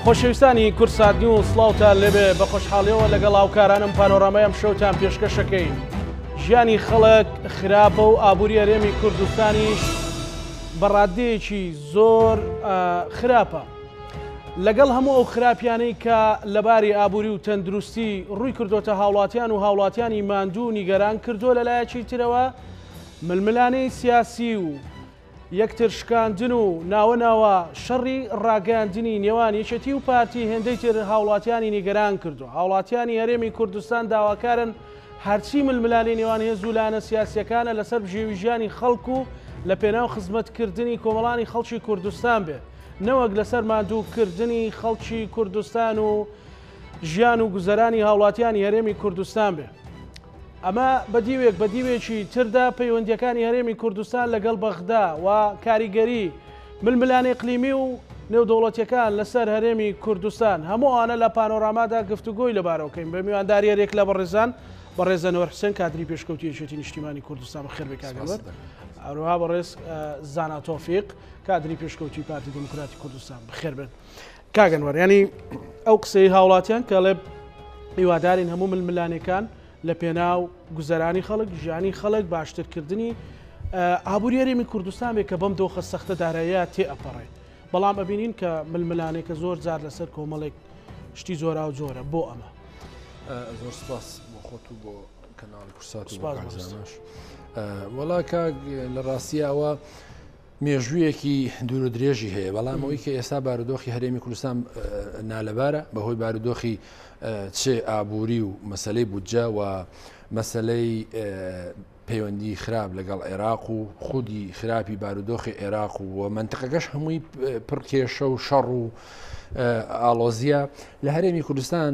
خۆشەویستانی کوردسات نیوز سڵاوتان لێبێ بە خۆشحاڵیەوە لەگەڵ هاوکارانم پانۆرامای ئەم شەوتان پێشکەشەکەین ژیانی خەڵک خراپە و ئابووری هەرێمی کوردستانیش بە ڕادەیەکی زۆر خراپە لەگەڵ هەموو ئەو خراپیانەی کە لەباری ئابووری و تەندروستی ڕووی کردوتە هاوڵاتیان و هاوڵاتیانی ماندوو و نیگەران کردووە لەلایەکی ترەوە ململانێی سیاسی و یەکتر شکاندن و ناوە ناوە شەڕی ڕاگەیاندنی نێوان یەکێتی و پارتی هێندەی تر هاوڵاتیانی نیگەران کردووە. هاوڵاتیانی هەرێمی کوردستان داواکارن هەرچی ململانێی نێوان هێز و لایەنە سیاسییەکانە لەسەر بژێوی ژیانی خەڵک و لە پێناو خزمەتکردنی کۆمەڵانی خەڵکی کوردستان بێ نەوەک لەسەر ماندووکردنی خەڵکی کوردستان و ژیان و گوزەرانی هاوڵاتیانی هەرێمی کوردستان بێ. ئەمە بە دیوێک، بە دیوێکی تردا پەیوەندییەکانی هەرێمی کوردستان لەگەڵ بەغدا و کاریگەری ململانێ ئیقلیمی و نێودەوڵەتییەکان لەسەر هەرێمی کوردستان، هەموو ئەوانە لە پانۆرامادا گفتوگۆی لەبارەوە کەین. بە میوانداری هەریەک لە بەڕێزان، بەڕێز ئەنوەر حوسێن کادری پێشکەوتووی یەکێتی نیشتیمانی کوردستان، بەخێربێی کاک ئەنوەر. هەروەها بەڕێز زانا تۆفیق کادری پێشکەوتووی پارتی دیموکراتی کوردستان، بەخێربێن. کاک ئەنوەر یانی ئەو قسەی هاوڵاتیان کە ئەڵێ هیوادارین هەموو ململانێکان لە پێناو گوزەرانی خەڵک ژیانی خەڵک باشترکردنی ئابووری هەرێمی کوردستان بێ کە بەم دۆخە سەختە دارایە تێ ئەپەڕێ بەڵام ئەبینین کە ململانێکە زۆر جار لەسەر کۆمەڵێک شتی جۆرا و جۆرە بۆ ئەمە زۆر سپاس بۆ خۆت و بۆ کەناڵی کورسات و وەڵا کاک لە ڕاستیەوە مێژوویەکی دوور و درێژی هەیە، بەڵام ئەوەی کە ئێستا بارودۆخی هەرێمی کوردستان نالەبارە بەهۆی بارودۆخی چ ئابووری و مەسلەی بودجە و مەسلەی پەیوەندی خراپ لەگەڵ عێراق و خودی خراپی بارودۆخی عێراق و منتقەکەش هەمووی پڕکێشە و شەڕ و ئاڵۆزیە لە هەرێمی کوردستان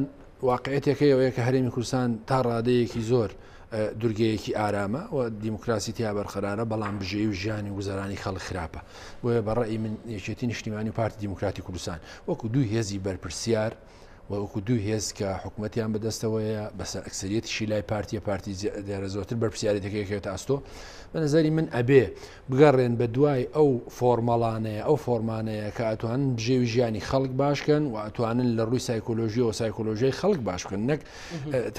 واقعەتێکەیە ئەوەیە کە هەرێمی کوردستان تا ڕادەیەکی زۆر دورگەیەکی ئارامە و دیموکراسی تیا بەرقەرارە، بەڵام بژێوی و ژیانی و گوزەرانی خەڵک خراپە. بۆیە بە ڕەئی من یەکێتی نیشتیمانی و پارتی دیموکراتی کوردستان وەکو دوو هێزی بەرپرسیار و وەکو دوو هێز کە حکومەتیان بەدەستەوەیە بەسەر ئەکسەریەتیشی لای پارتیە پارتی دیارە زۆرتر بەرپرسیارێتەکەی ئەکەوێتە ئەستۆ بە نەزەری من ئەبێ بگەڕێن بە دوای ئەو فۆرمەڵانەیە ئەو فۆرمانەیە کە ئەتوانن بژێوی ژیانی خەڵک باشکەن و ئەتوانن لە ڕووی سایکۆلۆژیەوە سایکۆلۆژیای خەڵک باش بکەن نەک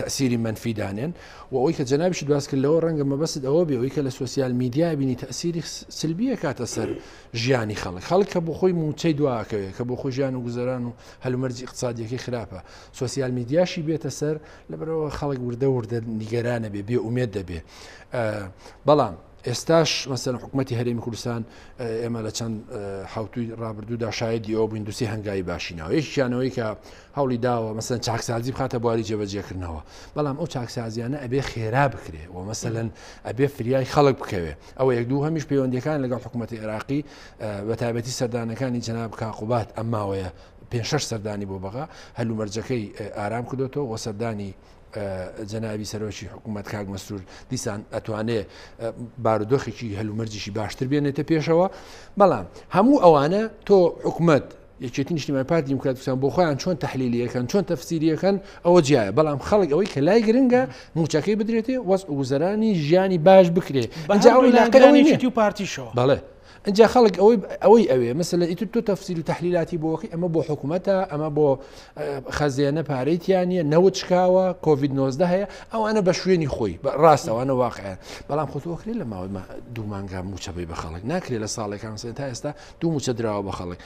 تەسیری مەنفی دانێن و ئەوەی کە جەنابیشت باس کرد لەوە ڕەنگە مەبەست ئەوە بێ ئەوەی کە لە سۆسیال میدیا بینی تەسیری سلبیە کاتە سەر ژیانی خەڵک خەڵک کە بۆ خۆی موچەی دواکەوێت کە بۆ خۆی ژیان و گوزەران و هەلومەرجی اقتصادیەکەی خراپە سۆسیال میدیاشی بێتە سەر لەبەرەوە خەڵک وردە وردە نیگەرانە بێ بێ ئومێد دەبێ بەڵام ئێستاش مەسەلەن حکومەتی هەرێمی کوردستان ئێمە لە چەند حوتوی ڕابردوودا شایدی ئەو بووین دوسی هەنگاوی باشی ناوە یەکیانەوەی کە هەوڵی داوە مەسەن چاکسازی بخاتە بواری جێبەجێکردنەوە بەڵام ئەو چاکسازیانە ئەبێ خێرا بکرێ و مەسەلەن ئەبێ فریای خەڵک بکەوێ ئەوە یەک دوو هەمیش پەیوەندیەکان لەگەڵ حکوومەتی عێراقی بە تایبەتی سەردانەکانی جەناب کاقوبات ئەم ماوەیە پێ شەش سەردانی بۆ بەغا هەلومەرجەکەی ئارام کردوێتەوە وە سەردانی جەنابی سەرۆکی حکوومەت کاک مەسرور دیسان ئەتوانێ بارودۆخێکی هەلومەرجیشی باشتر بێنێتە پێشەوە بەڵام هەموو ئەوانە تۆ حکومت یەکێتی نیشتیمان پارتی دیموکرات کوردستان بۆ خۆیان چۆن تحلیلیەکەن چۆن تەفسیریەکەن ئەوە جیایە بەڵام خەڵک ئەوەی کە لای گرنگە موچەکەی بدرێتێ وەز گوزەرانی ژیانی باش بکرێ ئەنجا ئەوەی لاقەکانی و پارتیشەوە بەڵێ ئینجا خەڵک ئەوەی ئەوەی ئەوێ مەسەلەن ئیتر تۆ تەفسیر و تەحلیلاتی بۆ ئەکەی ئەمە بۆ حکوومەتە ئەمە بۆ خەزێنە پارەی تیا نییە نەوت شکاوە کۆڤید 19 هەیە ئەوانە بە شوێنی خۆی ڕاست ئەوانە واقعیان بەڵام خۆ تۆ ئەکرێ لە ماوەی دوو مانگا مووچە بەی بە خەڵک ناکرێ لە ساڵێکان تا ئێستا دوو مووچە دراوە بە خەڵک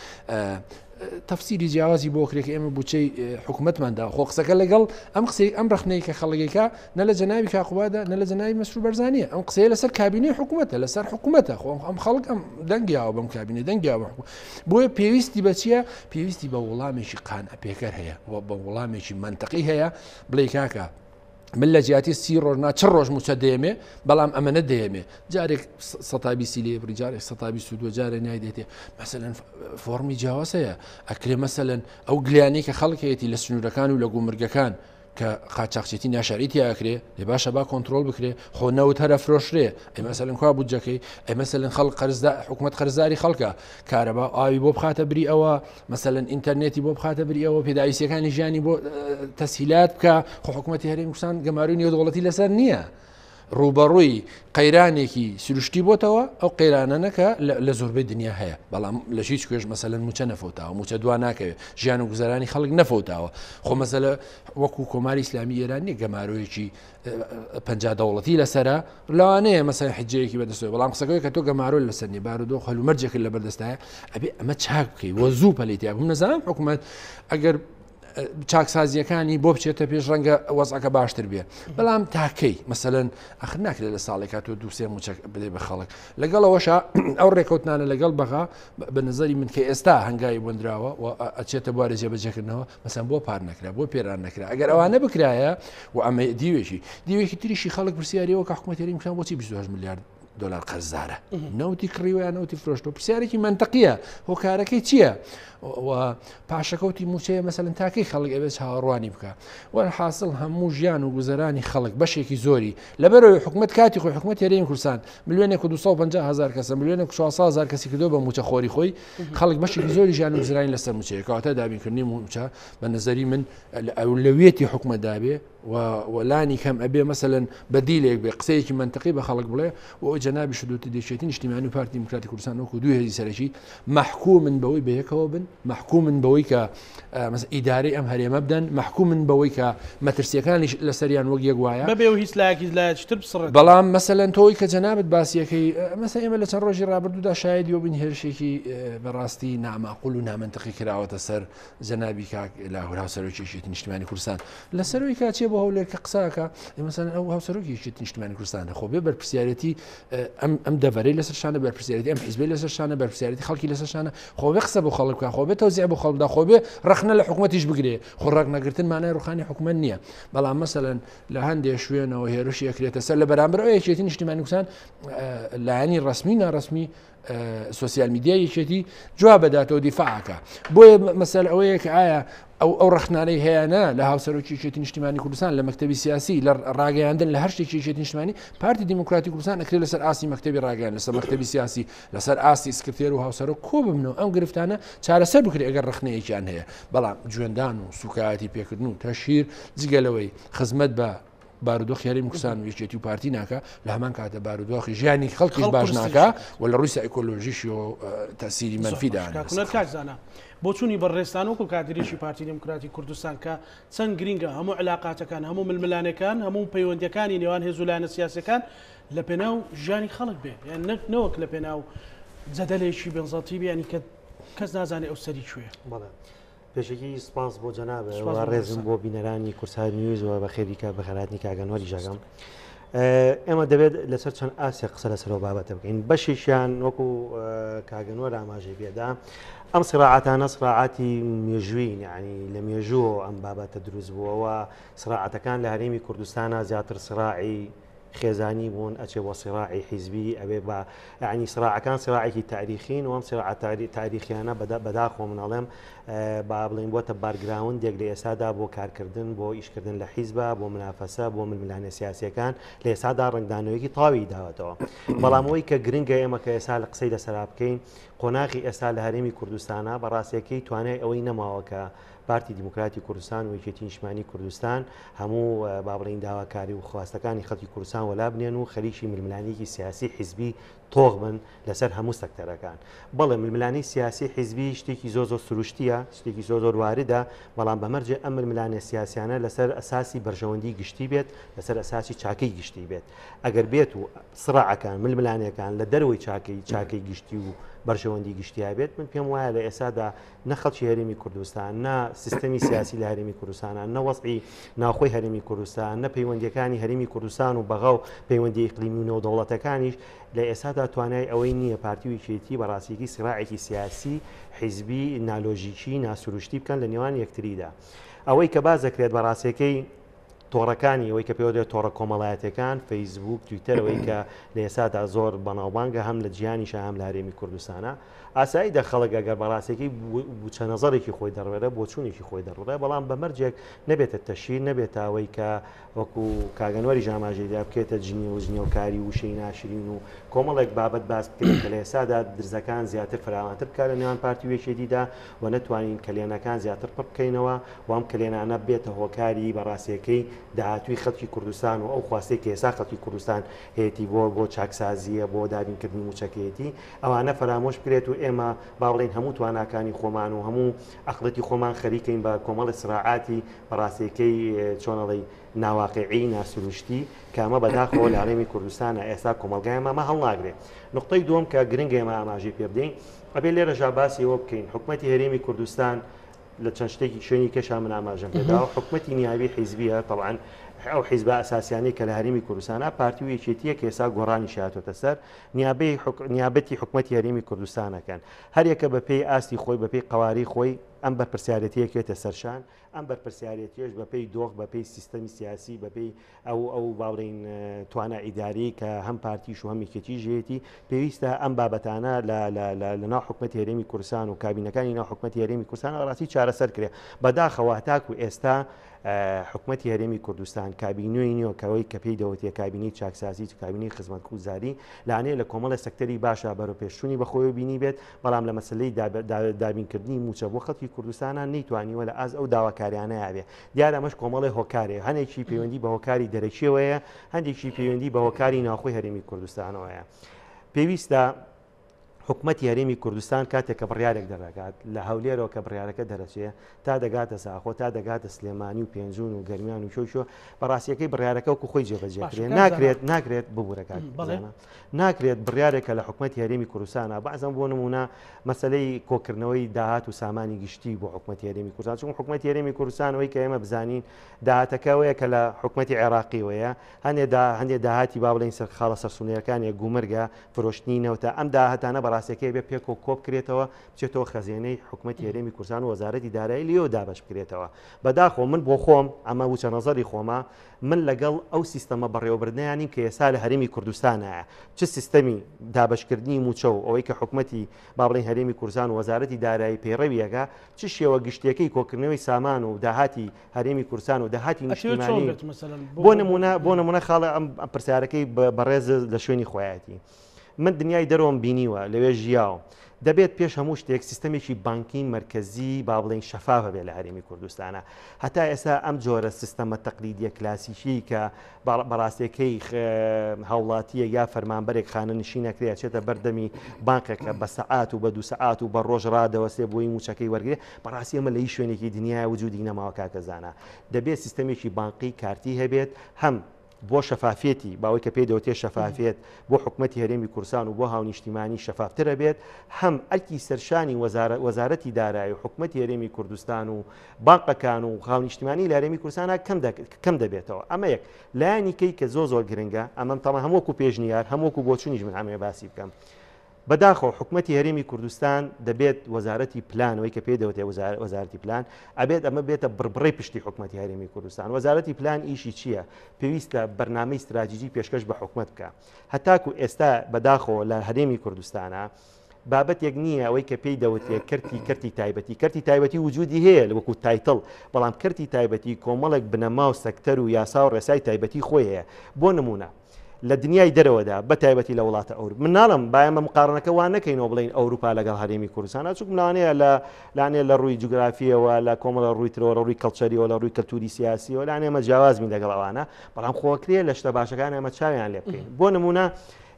تەفسیری جیاوازی بۆ کرێ کە ئێمە بودجەی حکوومەتمان دا خۆ قسەکە لەگەڵ ئەم قسەی ئەم ڕخنەی کە خەڵگێکە نە لە جەناوی کاقوبادا نە لە جەناوی مەسرور بەرزانیە ئەم قسەیە لەسەر کابینەی حکوومەتە لەسەر حکوومەتە خۆ ئەم خەڵک ئەم دەنگیاوە بەم کابینە دەنگیاوە بۆیە پێویستی بە چییە پێویستی بە وڵامێکی قانع پێکەر هەیە و بە وڵامێکی مەنتقی هەیە بڵێ کاکە من لە جیاتی سی ڕۆژ نا چ ڕۆژ موچە دێمێ بەڵام ئەمەنە دێمێ جارێک سەتا بیستی لێ بڕی جارێک سەتا بیست و دو جارێ نایدێتێ مەسەلەن فۆڕمی جیاواز هەیە ئەکرێ مەسەلەن ئەو گلیانەی کە خەڵک هەیەی لە سنوورەکان و لە گومرگەکان کە قاچاخچێتی ناشاری تیاکرێ لێ باشە با کۆنتترۆل بکرێ خۆ نەوت هەرە فرۆشرێ ئەی مەسەلەن کوا بودجەکەی ئەی مەسەلەن خەڵک قەرزدا حکوومەت قەرزداری خەڵکە کارەبا ئاوی بۆ بخاتە بری ئەوە مەسەلەن ئینتەرنێتی بۆ بخاتە بری ئەوە پێداویستیەکانی ژیانی بۆ تەسهیلات بکە خۆ حکوومەتی هەرێمی کوردستان گەمارۆی نێودەوڵەتی لەسەر نییە. ڕووبەڕووی قەیرانێکی سروشتی بۆتەوە، ئەو قەیرانانە کە لە زۆربەی دنیا هەیە، بەڵام لە هیچ کوێش مەسەلەن مووچە نەفەوتاوە، مووچە دوا ناکەوێت، ژیان و گوزەرانی خەڵک نەفەوتاوە. خۆ مەسەلە وەکو کۆماری ئیسلامی ئێران نییە گەمارۆیەکی 50 دەوڵەتی لەسەرە، لەوانەیە مەسەلەن حجەیەکی بەدەستەوە، بەڵام قسەکەی کە تۆ گەمارۆ لەسەر نییە، بارودۆخ هەلومەرجێکت لەبەردەستایە، ئەبێ ئەمە چاک بکەی وە زوو پەلی تیا بکەم. نەزانم حکوومەت ئەگەر چاکسازیەکانی بۆ بچێتە پێش ڕەنگە وەزعەکە باشتر بێ بەڵام تاکەی مەسەەن ئەخر ناکرێت لە ساڵێکا تۆ دووسێ موچەک بدەی بە خەڵک لەگەڵەوەشە ئەو ڕێکەوتنانە لەگەڵ بەغا بە نظری من کە ئێستا هەنگاوی بۆندراوە و ئەچێتە بوارە جێبەجێکردنەوە مەسەن بۆ پار نەکرا بۆ پێران نەکرا ئەگەر ئەوانە بکرایە و ئەمە دیوێکی دیوێکی تریشی خەڵک پرسیاریەوە کە حکوومەت هەرێم کوردستان بۆچی 28 میلیارد دۆلار قەرزارە نەوتی کڕیوە یان نەوتی فرۆشتەوە پرسیارێکی مەنتەقیە هۆکارەکەی چییە؟ و پاشەکەوتی موچەیە مەسەلەن تاکەی خەڵک ئەبێت چاوەڕوانی بکە وەرحاصل هەموو ژیان و گوزەرانی خەڵک بەشێکی زۆری لەبەرەوەی حکومت کاتی خۆی حکومت هەرێمی کوردستان ملیۆنێک و 250 هزار کەسە ملیۆنێک و 400 هزار کەسی کردو بە موچە خۆری خۆی خەڵک بەشێکی زۆری ژیان و گوزەرانی لەسەر موچەیە کەواتە دابینکردنی موچە بە نظری من لە ئەولەویەتی حکومەتدا بێ و و لانی کەم ئەبێ مەسەلەن بەدیلێک بێ قسەیەکی مەنتقی بە خەڵک بڵێ و ئەوی جەنابی شدوتی یەکێتی نیشتیمانی و پارتی دیموکراتی کوردستان وەکو دوو هێزی سەرەکی مەحکومن بەوەی بەیەکەوە بن مەحکومن بەوەی کە ئیدارەی ئەم هەرێمە بدەن مەحکومن بەوەی کە مەترسیەکانیش لەسەریان وەک یەک وایە بەبێ و هیچ لایەکیش لایەکی تر بسڕێت بەڵام مەسەلەن تۆی کە جەنابت باسیەکەی مەسە ئێمە لە چەند ڕۆژی ڕابردوودا شایدی بین هێرشێکی بەڕاستی ناماقول و نامەنتقی کراوەتە سەر جەنابی کاک لاهور هاوسەرۆکی یەکێتی نیشتمانی کوردستان لەسەرەوەی کا چێ بۆ هەولێر کە قساکە مەسەن ئەو هاوسەرۆکی یەکێتی نیشتمانی کوردستانە خۆ بێ بەرپرسیارەتی ئەم ئەم دەڤەرەی لەسەر شانە بەرپرسیارەتی ئەم حیزبەی لەسەر شانە بەرپرسیارەتی خەڵکی لەسەر شانە خۆ بێ قسە بۆ خەڵک بکە خۆ بێ تەوزیع بۆ خەڵک بدا خۆ بێ ڕەخنە لە حکوومەتیش بگرێ خۆ ڕەخنەگرتن مانای ڕوخانی حکوومەت نییە بەڵام مەسەلەن لە هەندێک شوێنەوە هێرشی ئەکرێتە سەر لە بەرامبەر ئەو یەکێتی نیشتیمانی کوردستان لایەنی ڕەسمی ناڕەسمی سۆسیال میدیای یەکێتی جواب بداتەوە دیفاعەکە بۆیە مەسەل ئەوەیە کە ئایا ئەو ئەو ڕخنانەی هەیەە لە هاوسەرۆکی یەکێتی نیشتیمانی کوردستان لە مەکتتەبی سیاسی لە ڕاگەیاندن لە هەر شتێکی یەکێتی نیشتمانی پارتی دیموکراتی کوردستان ئەکرێت لەسەر ئاستی مەکتتەبی ڕاگەیان لەسەر مەکتتەبی سیاسی لەسەر ئاستی سکرتێر و هاوسەرۆک کۆ ببنەوە ئەم گرفتانە چارەسەر بکرێت ئەگەر ڕخنەیەکیان هەیە بەڵام جوێندان و سوکایەتی پێکردن و تەشهیر جگە لەوەی خزمەت بە بارودۆخی هەرێمی کوردستان و یەکێتی و پارتی ناکا لە هەمان کاتە بارودۆخی ژیانی خەڵکیش باش ناکا و لە ڕووی سایکۆلۆژیشیەوە تەسیری مەنفی دانێت. کاک زانا بۆچوونی بەڕێزتان وەکو کادرێکی پارتی دێموکراتی کوردستان کە چەند گرینگە هەموو علاقاتەکان هەموو ململانێکان هەموو پەیوەندیەکانی نێوان هێز و لایەنە سیاسەکان لە پێناو ژیانی خەڵک بێ یان نەک نەوەک لە پێناو جەدەلێکی بنزەتی بیانی کە کەس نازانێ ئەو سەری کوێ. بەڵێ پێشەکی سپاس بۆ جەنابت و ڕێزم بۆ بینەرانی کوردسات نیوز و بەخێری کە بەخێرهاتنی کاک ئەنوەریش ئەکەم. ئێمە دەبێت لەسەر چەند ئاستێک قسە لەسەر ئەو بابەتە بکەین بەشێکیان وەکو کاک ئەنوەر ئاماژەی پێدا ئەم سراعاتانە سراعاتی مێژووین یعنی لە مێژوو ئەم بابەتە دروست بووەوە سراعەتەکان لە هەرێمی کوردستانە زیاتر سراعی خێزانی بوون ئەچێ بۆ سیڕاعی حیزبی ئەبێ بە یعنی سراعەکان سراعێکی تاریخین و ئەم سراعە تاریخیانە بەداخەوە من ئەڵێم با بڵێین بۆتە background ێک لە ئێستادا بۆ کارکردن بۆ ئیشکردن لە حیزبە بۆ منافەسە بۆ ململانێ سیاسیەکان لە ئێستادا ڕەنگدانەوەیەکی تەواوی داوەتەوە بەڵام ئەوەی کە گرنگە ئێمە کە ئێستا لە قسەی لەسەرا بکەین قۆناغی ئێستا لە هەرێمی کوردستانە بەڕاستیەکەی توانای ئەوەی نەماوە کە پارتی دیموکراتی کوردستان و یەکێتی نیشتمانی کوردستان هەموو با بڵێین داواکاری و خواستەکانی خەڵکی کوردستان وەلا بنێن و خەریکی ململانێکی سیاسی حیزبی تۆخ بن لەسەر هەموو سەکتەرەکان. بەڵێ ململانێی سیاسی حیزبی شتێکی زۆر زۆر سروشتییە، شتێکی زۆر زۆر واردە، بەڵام بە مەرجێ ئەم ململانێ سیاسیانە لەسەر ئەساسی بەرژەوەندی گشتی بێت، لەسەر ئەساسی چاکەی گشتی بێت. ئەگەر بێت و سڕاعەکان، ململانێکان لە دەرەوەی چاکەی چاکەی گشتی و بەرژەوەندی گشتیا بێت، من پێم وایە لە ئێستادا نە خەڵکی هەرێمی کوردستان، نە سیستەمی سیاسی لە هەرێمی کوردستانە، نە وەزعی ناوخۆی هەرێمی کوردستان، نە پەیوەندییەکانی هەرێمی کوردستان و بەغا و پەیوەندییە ئیقلیمی و نێودەوڵەتەکانیش لە ئێستادا توانای ئەوەی نییە پارتی و یەکێتی بە ڕاستیی سیڕاعێکی سیاسی حیزبی نالۆژیکی، ناسروشتی بکەن لە نێوان یەکتریدا. ئەوەی کە باس دەکرێت بە ڕاستییەکەی تۆڕەکانی ئەوەی کە پێوەدرێت تۆڕە کۆمەڵایەتەکان فەیسبوک تویتەر ئەوەی کە لە ئێستادا زۆر بەناوبانگە هەم لە جیهانیشە هەم لە هەرێمی کوردستانە ئاسایی دە خەڵک ئەگەر بەڕاستێکی بچە نەزەرێکی خۆی دەڕێرە بۆچوونێکی خۆی دەڕێ بەڵام بە مەرجێک نەبێتە تەشیر نەبێتە ئەوەی کە وەکو کاگەنوەری ژاماژەیدا بکێتە جنی و جنێوکاری وشەی ناشرین و کۆمەڵێک بابەت باس بکرێت کە لە ئێستادا درزەکان زیاتر فراوانتر بکات لە نێوان پارتی و یەکێتیدا و نەتوانین کەلێنەکان زیاتر پڕ بکەینەوە و ئەم کەلێنانە بێتە هۆکاری بە ڕاستیەکەی داهاتووی خەڵکی کوردستان و ئەو خواستەی کە ئێستا خەڵکی کوردستان هەیەتی بۆ بۆ چاکسازییە بۆ دابینکردنی مووچەکەیەتی ئەوانە فەرامۆش بکرێت و ئێمە با بڵێین هەموو تواناکانی خۆمان و هەموو ئەقڵێتی خۆمان خەریکەین بە کۆمەڵی سراعاتی بە ڕاستیەکەی چۆنەڵی ناواقیعی ناسروشتی کە ئەمە بەداخەوە لە هەرێمی کوردستانە ئێستا کۆمەڵگای ئێمە ئەمە هەڵناگرێ. نوقتەی دووەم کە گرنگە ئێمە ئاماژەی پێ بدەین ئەبێ لێرەشا باسی ئەوە بکەین حکومەتی هەرێمی کوردستان لە چەند شتێکی شوێنی کەشا من ئاماژەم پێداوە حکومەتی نیابی حیزبیە تەبعەن ئەو حیزبە ئەساسیانەی کە لە هەرێمی کوردستانە پارتی و یەکێتیە کە ئێستا گۆڕانیش هاتۆتە سەر نیابەی نیابەتی حکومەتی هەرێمی کوردستانەکەن هەریەکە بە پێی ئاستی خۆی بە پێی قەوارەی خۆی ئەم بەرپرسیارێتیە کێتە سەرشان ئەم بەرپرسیارێتیەش بەپێی دۆخ، بەپێی سیستەمی سیاسی، بەپێی ئەو ئەو با بڵێین توانا ئیداریی کە هەم پارتیش و هەم یەکێتیش هەیەتی، پێویستە ئەم بابەتانە لە لە لە لەناو حکومەتی هەرێمی کوردستان و کابینەکانی ناو حکومەتی هەرێمی کوردستان ڕاستی چارەسەر کرێ. بەداخەوە هەتاکو ئێستا حکومەتی هەرێمی کوردستان کابینەی نییە کەەوەی کە پێی دەوتێ کابینەی چاکسازی و کابینەی خزمەتگوزاری لانەیە لە کۆمەڵی سەکتەری باشە بەرەوپێشچوونی بەخۆی بینی بێت بەڵام لە مەسەلەی دابینکردنی مووچە بۆ خەڵکی کوردستانا نەیتوانیوە لە ئاست ئەو داواکاریانەیا بێ. دیارە ئەمەش کۆمەڵێ هۆکارێ، هەنێکی پەیوەندی بە هۆکاری دەرەکیەوەیە، هەندێکی پەیوەندی بە هۆکاری ناوخۆی هەرێمی کوردستانەوەیە. پێویستە حکومەتی هەرێمی کوردستان کاتێک کە بڕیارێک دەردەکات، لە هەولێرەوە کە بڕیارەکە دەرەچێ تا دەگاتە زاخۆ، تا دەگاتە سلێمانی و پێنجوون و گەرمیان و کوێ و کوێ، بە ڕاستییەکەی بڕیارەکە وەکو خۆی جێبەجێ کرێ. ناکرێت، ناکرێت، ببورە کاک زانا. ناکرێت بڕیارێک کە لە حکومەتی هەرێمی کوردستانە بەعزەم بۆ نمونە مەسەلەی کۆکردنەوەی داهات و سامانی گشتی بۆ حکومەتی هەرێمی کوردستان چون حکومەتی هەرێمی کوردستان ئەوەی کە ئێمە بزانین داهاتەکەوەیە کە لە حکومەتی عێراقیەوەیە هەندێ دا هەندێ داهاتی با بڵێین سەر خاڵە سەرسونەکانی گومرگە فرۆشتنی نەوتە ئەم داهاتانە بەڕاستەکەی بێ پێکۆ کۆ بکرێتەوە بچێتەوە خەزێنەی حکومەتی هەرێمی کوردستان و وەزارەتی دارایی لێەوە دابەش بکرێتەوە بەداخۆ من بۆ خۆم ئەمە وچە نەزەری خۆمە من لەگەڵ ئەو سیستەمە بەڕێوەبردنەیا نیم کە ئێستا لە هەرێمی کوردستانایە، چ سیستەمی دابەشکردنی مووچە و ئەوەی کە حکومەتی با بڵێین هەرێمی کوردستان و وەزارەتی دارایی پەیڕەوی ئەکا، چ شێوە گشتییەکەی کۆکردنەوەی سامان و داهاتی هەرێمی کوردستان و داهاتی ئەتەوێت چۆن نیشتیمانی. بێت مەسەلەن بۆ بۆ بۆ نموونە بۆ نموونە خاڵە ئەم پرسیارەکەی بەڕێز لە شوێنی خۆیەتی. من دنیای دەرەوەم بینیوە، لەوێ ژیاوم. دەبێت پێش هەموو شتێک سیستەمێکی بانکی مەرکەزی با بڵێین شەفاف هەبێت لە هەرێمی کوردستانا. هەتا ئێستا ئەم جۆرە سیستەمە تەقلیدیە کلاسیکیەی کە بەڕاستیەکەی هاوڵاتیەک یا فەرمانبەرێک خانەنشین ئەکرێ ئەچێتە بەر دەمی بانقێک بە سەعات و بە دوو سەعات و بە ڕۆژ ڕادەوەستێ بۆی مووچەکەی وەرگرێ، بەڕاستی ئەمە لە هیچ شوێنێکی دنیایا وجودی نەماوە کاکە زانا. دەبێت سیستەمێکی بانقی کارتی هەبێت هەم بۆ شەفافیەتی، باوەی کە پێی دەوترێت شەفافیەت، بۆ حکومەتی هەرێمی کوردستان و بۆ هاونیشتیمانی شەفافتر ئەبێت، هەم ئەرکی سەرشانی وەزارەتی دارایی و حکومەتی هەرێمی کوردستان و بانقەکان و هاونیشتیمانی لە هەرێمی کوردستانا کەم دەبێتەوە. ئەمە یەک. لایەنی کەی کە زۆر زۆر گرنگە، ئەمەم تەبعەن هەم وەکو پێشنیار، هەم وەکو بۆچونیش من ئەمەوێ باسی بکەم. بەداخەوە حکومەتی هەرێمی کوردستان دەبێت وەزارەتی پلان ئەوەی کە پێی دەوترێت وەزارەتی پلان ئەبێت ئەمە بێتە بڕبڕەی پشتی حکومەتی هەرێمی کوردستان وەزارەتی پلان ئیشی چییە پێویستە بەرنامەی ستراتیژی پێشکەش بە حکومەت بکە هەتاکو ئێستا بەداخەوە لە هەرێمی کوردستانە بابەتێک نییە ئەوەی کە پێی دەوترێت کەرتی کەرتی تایبەتی کەرتی تایبەتی وجودی هەیە لە وەکو title بەڵام کەرتی تایبەتی کۆمەڵێک بنەما و سەکتەر و یاسا و ڕێسای تایبەتی خۆی هەیە بۆ نمونە لە دنیای دەرەوەدا بە تایبەتی لە وڵاتە ئەوروپ من ناڵم با ئێمە مقارنەکە وا نەکەینەوە بڵێین ئەوروپا لەگەڵ هەرێمی کوردستان چونکم لەوانەیە لە لانەیە لە ڕووی جوگرافیەوە لە کۆمەڵە ڕووی ترەوە لە ڕووی culture یەوە لە ڕووی کەلتوری سیاسیەوە لانەیە ئێمە جیاواز بین لەگەڵ ئەوانە بەڵام خۆکرێ لە شتە باشەکان ئێمە چاویان لێ بکەین بۆ نمونە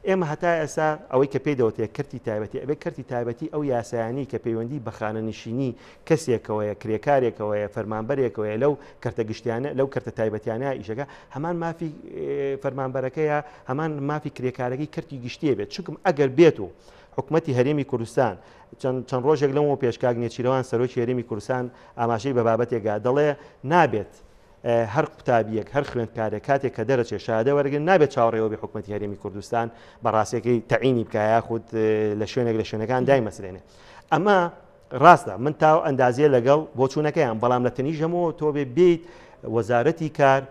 ئێمە هەتا ئێستا ئەوەی کە پێی دەوترێت کەرتی تایبەتی ئەبێ کەرتی تایبەتی ئەو یاسایانی کە پەیوەندی بە خانەنشینی کەسێکەوەیە، کرێکارێکەوەیە، فەرمانبەرێکەوەیە لەو کەرتە گشتیانە، لەو کەرتە تایبەتیانە ئیشەکە، هەمان مافی فەرمانبەرەکەیە، هەمان مافی کرێکارەکەی کەرتی گشتیە بێت، چونکم ئەگەر بێت و حکومەتی هەرێمی کوردستان چەند چەند ڕۆژێک لەمەوە پێش کاک نێچیرەوان سەرۆکی هەرێمی کوردستان ئاماژەی بە بابەتێکا دەڵێ نابێت هەر قوتابیەک هەر خوێندکارێک کاتێک کە دەرەچێت شادە وەرگن نابێت چاوەڕێوە بێ حکومەتی هەرێمی کوردستان بە ڕاستەکەی تەعینی بکە یاخود لە شوێنێک لە شوێنەکان دایمەزرێنێ ئەمە ڕاستە من تاو ئەندازیە لەگەڵ بۆچوونەکەیان بەڵام لە تەنیژەمەوە تۆ بێ بیت وەزارەتی کار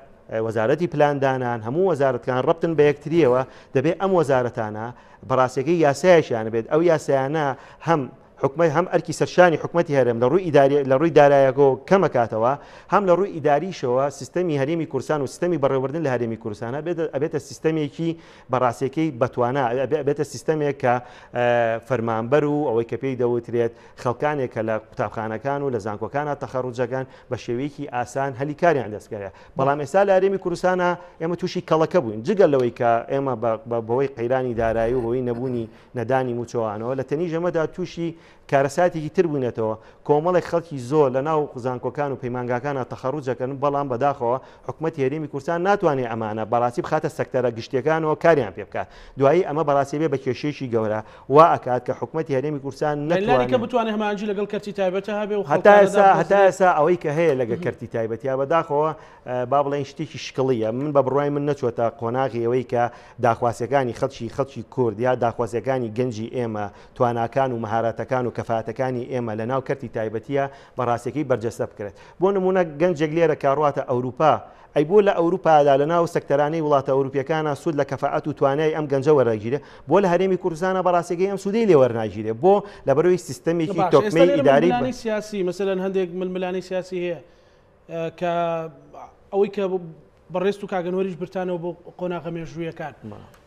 وەزارەتی پلاندانان هەموو وەزارەتکان ڕەبتن بە یەکتریەوە دەبێت ئەم وەزارەتانە بەڕاستەکەی یاسایەکیان بێت ئەو یاسایانە هەم حکومەت هەم ئەرکی سەرشانی حکومەتی هەرێم لە ڕووی ئیداری لە ڕووی دارایەکەوە کەمەکاتەوە هەم لە ڕووی ئیداریشەوە سیستەمی هەرێمی کوردستان و سیستەمی بەڕێوەبردن لە هەرێمی کوردستان ئەبێتە سیستەمێکی بەڕاستیەکەی بەتوانا ئەبێتە سیستەمێک کە فەرمانبەر و ئەوەی کە پێی دەوترێت خەڵکانێک کە لە قوتابخانەکان و لە زانکۆکانە تەخەڕوجەکان بە شێوەیەکی ئاسان هەلی کاریان دەستکەوێت بەڵام ئێستا لە هەرێمی کوردستانە ئێمە تووشی کەڵەکە بووین جگە لەوەی کە ئێمە بەوەی قەیرانی دارایی و بەوەی نەبوونی نەدانی مووچەوانەوە لە تەنیژ ئەمەدا تووشی کارەساتێکی تر بووینەتەوە، کۆمەڵێک خەڵکی زۆر لە ناو زانکۆکان و پەیمانگاکانا تەخەڕوج ئەکەن، بەڵام بەداخەوە حکومەتی هەرێمی کوردستان ناتوانێ ئەمانە بەڕاستی بخاتە سەکتەرە گشتیەکانەوە کاریان پێ بکات، دوایی ئەمە بەڕاستی ئەبێ بە کێشەیەکی گەورە، وا ئەکات کە حکومەتی هەرێمی کوردستان یانی لانی نەتوانێ. کەم بتوانێ هەماهەنگی لەگەڵ کەرتی تایبەتا هەبێ و هەتا خەڵکانە ئێستا هەتا دابمەزرێ. ئێستا ئەوەی کە هەیە لەگە کەرتی تایبەتیا بەداخەوە با بڵێین شتێکی شکڵییە، من بە بڕوای من نەچووەتە قۆناغی ئەوەی کە داخوازیەکانی خەڵکی خەڵکی کورد یا داخوازیەکانی گەنجی ئێمە تواناکان و مەهاراتەکان و کەفائەتەکانی ئێمە لە ناو کەرتی تایبەتیە بە ڕاستیەکەی بەرجەستە بکرێت. بۆ نموونە گەنجێک لێرە کە ڕواتە ئەوروپا ئەی بۆ لە ئەوروپادا لە ناو سەکتەرانەی وڵاتە ئەوروپیەکانا سوود لە کەفائەت و توانای ئەم گەنجە وەرئەگیرێ بۆ لە هەرێمی کوردستانا بە ڕاستیەکەی ئەم سوودەی لێ وەرناگیرێ بۆ لەبەرئەوەی سیستەمێکی باشە ئێستا تۆکمەی لێرە ئیداری بە ململانێی سیاسی مەسەلەن هەندێک ململانێی سیاسی هەیە کە ئەوەی کە بەڕێزت و کاک ئەنوەریش برتانەوە بۆ قۆناغە مێژوویەکان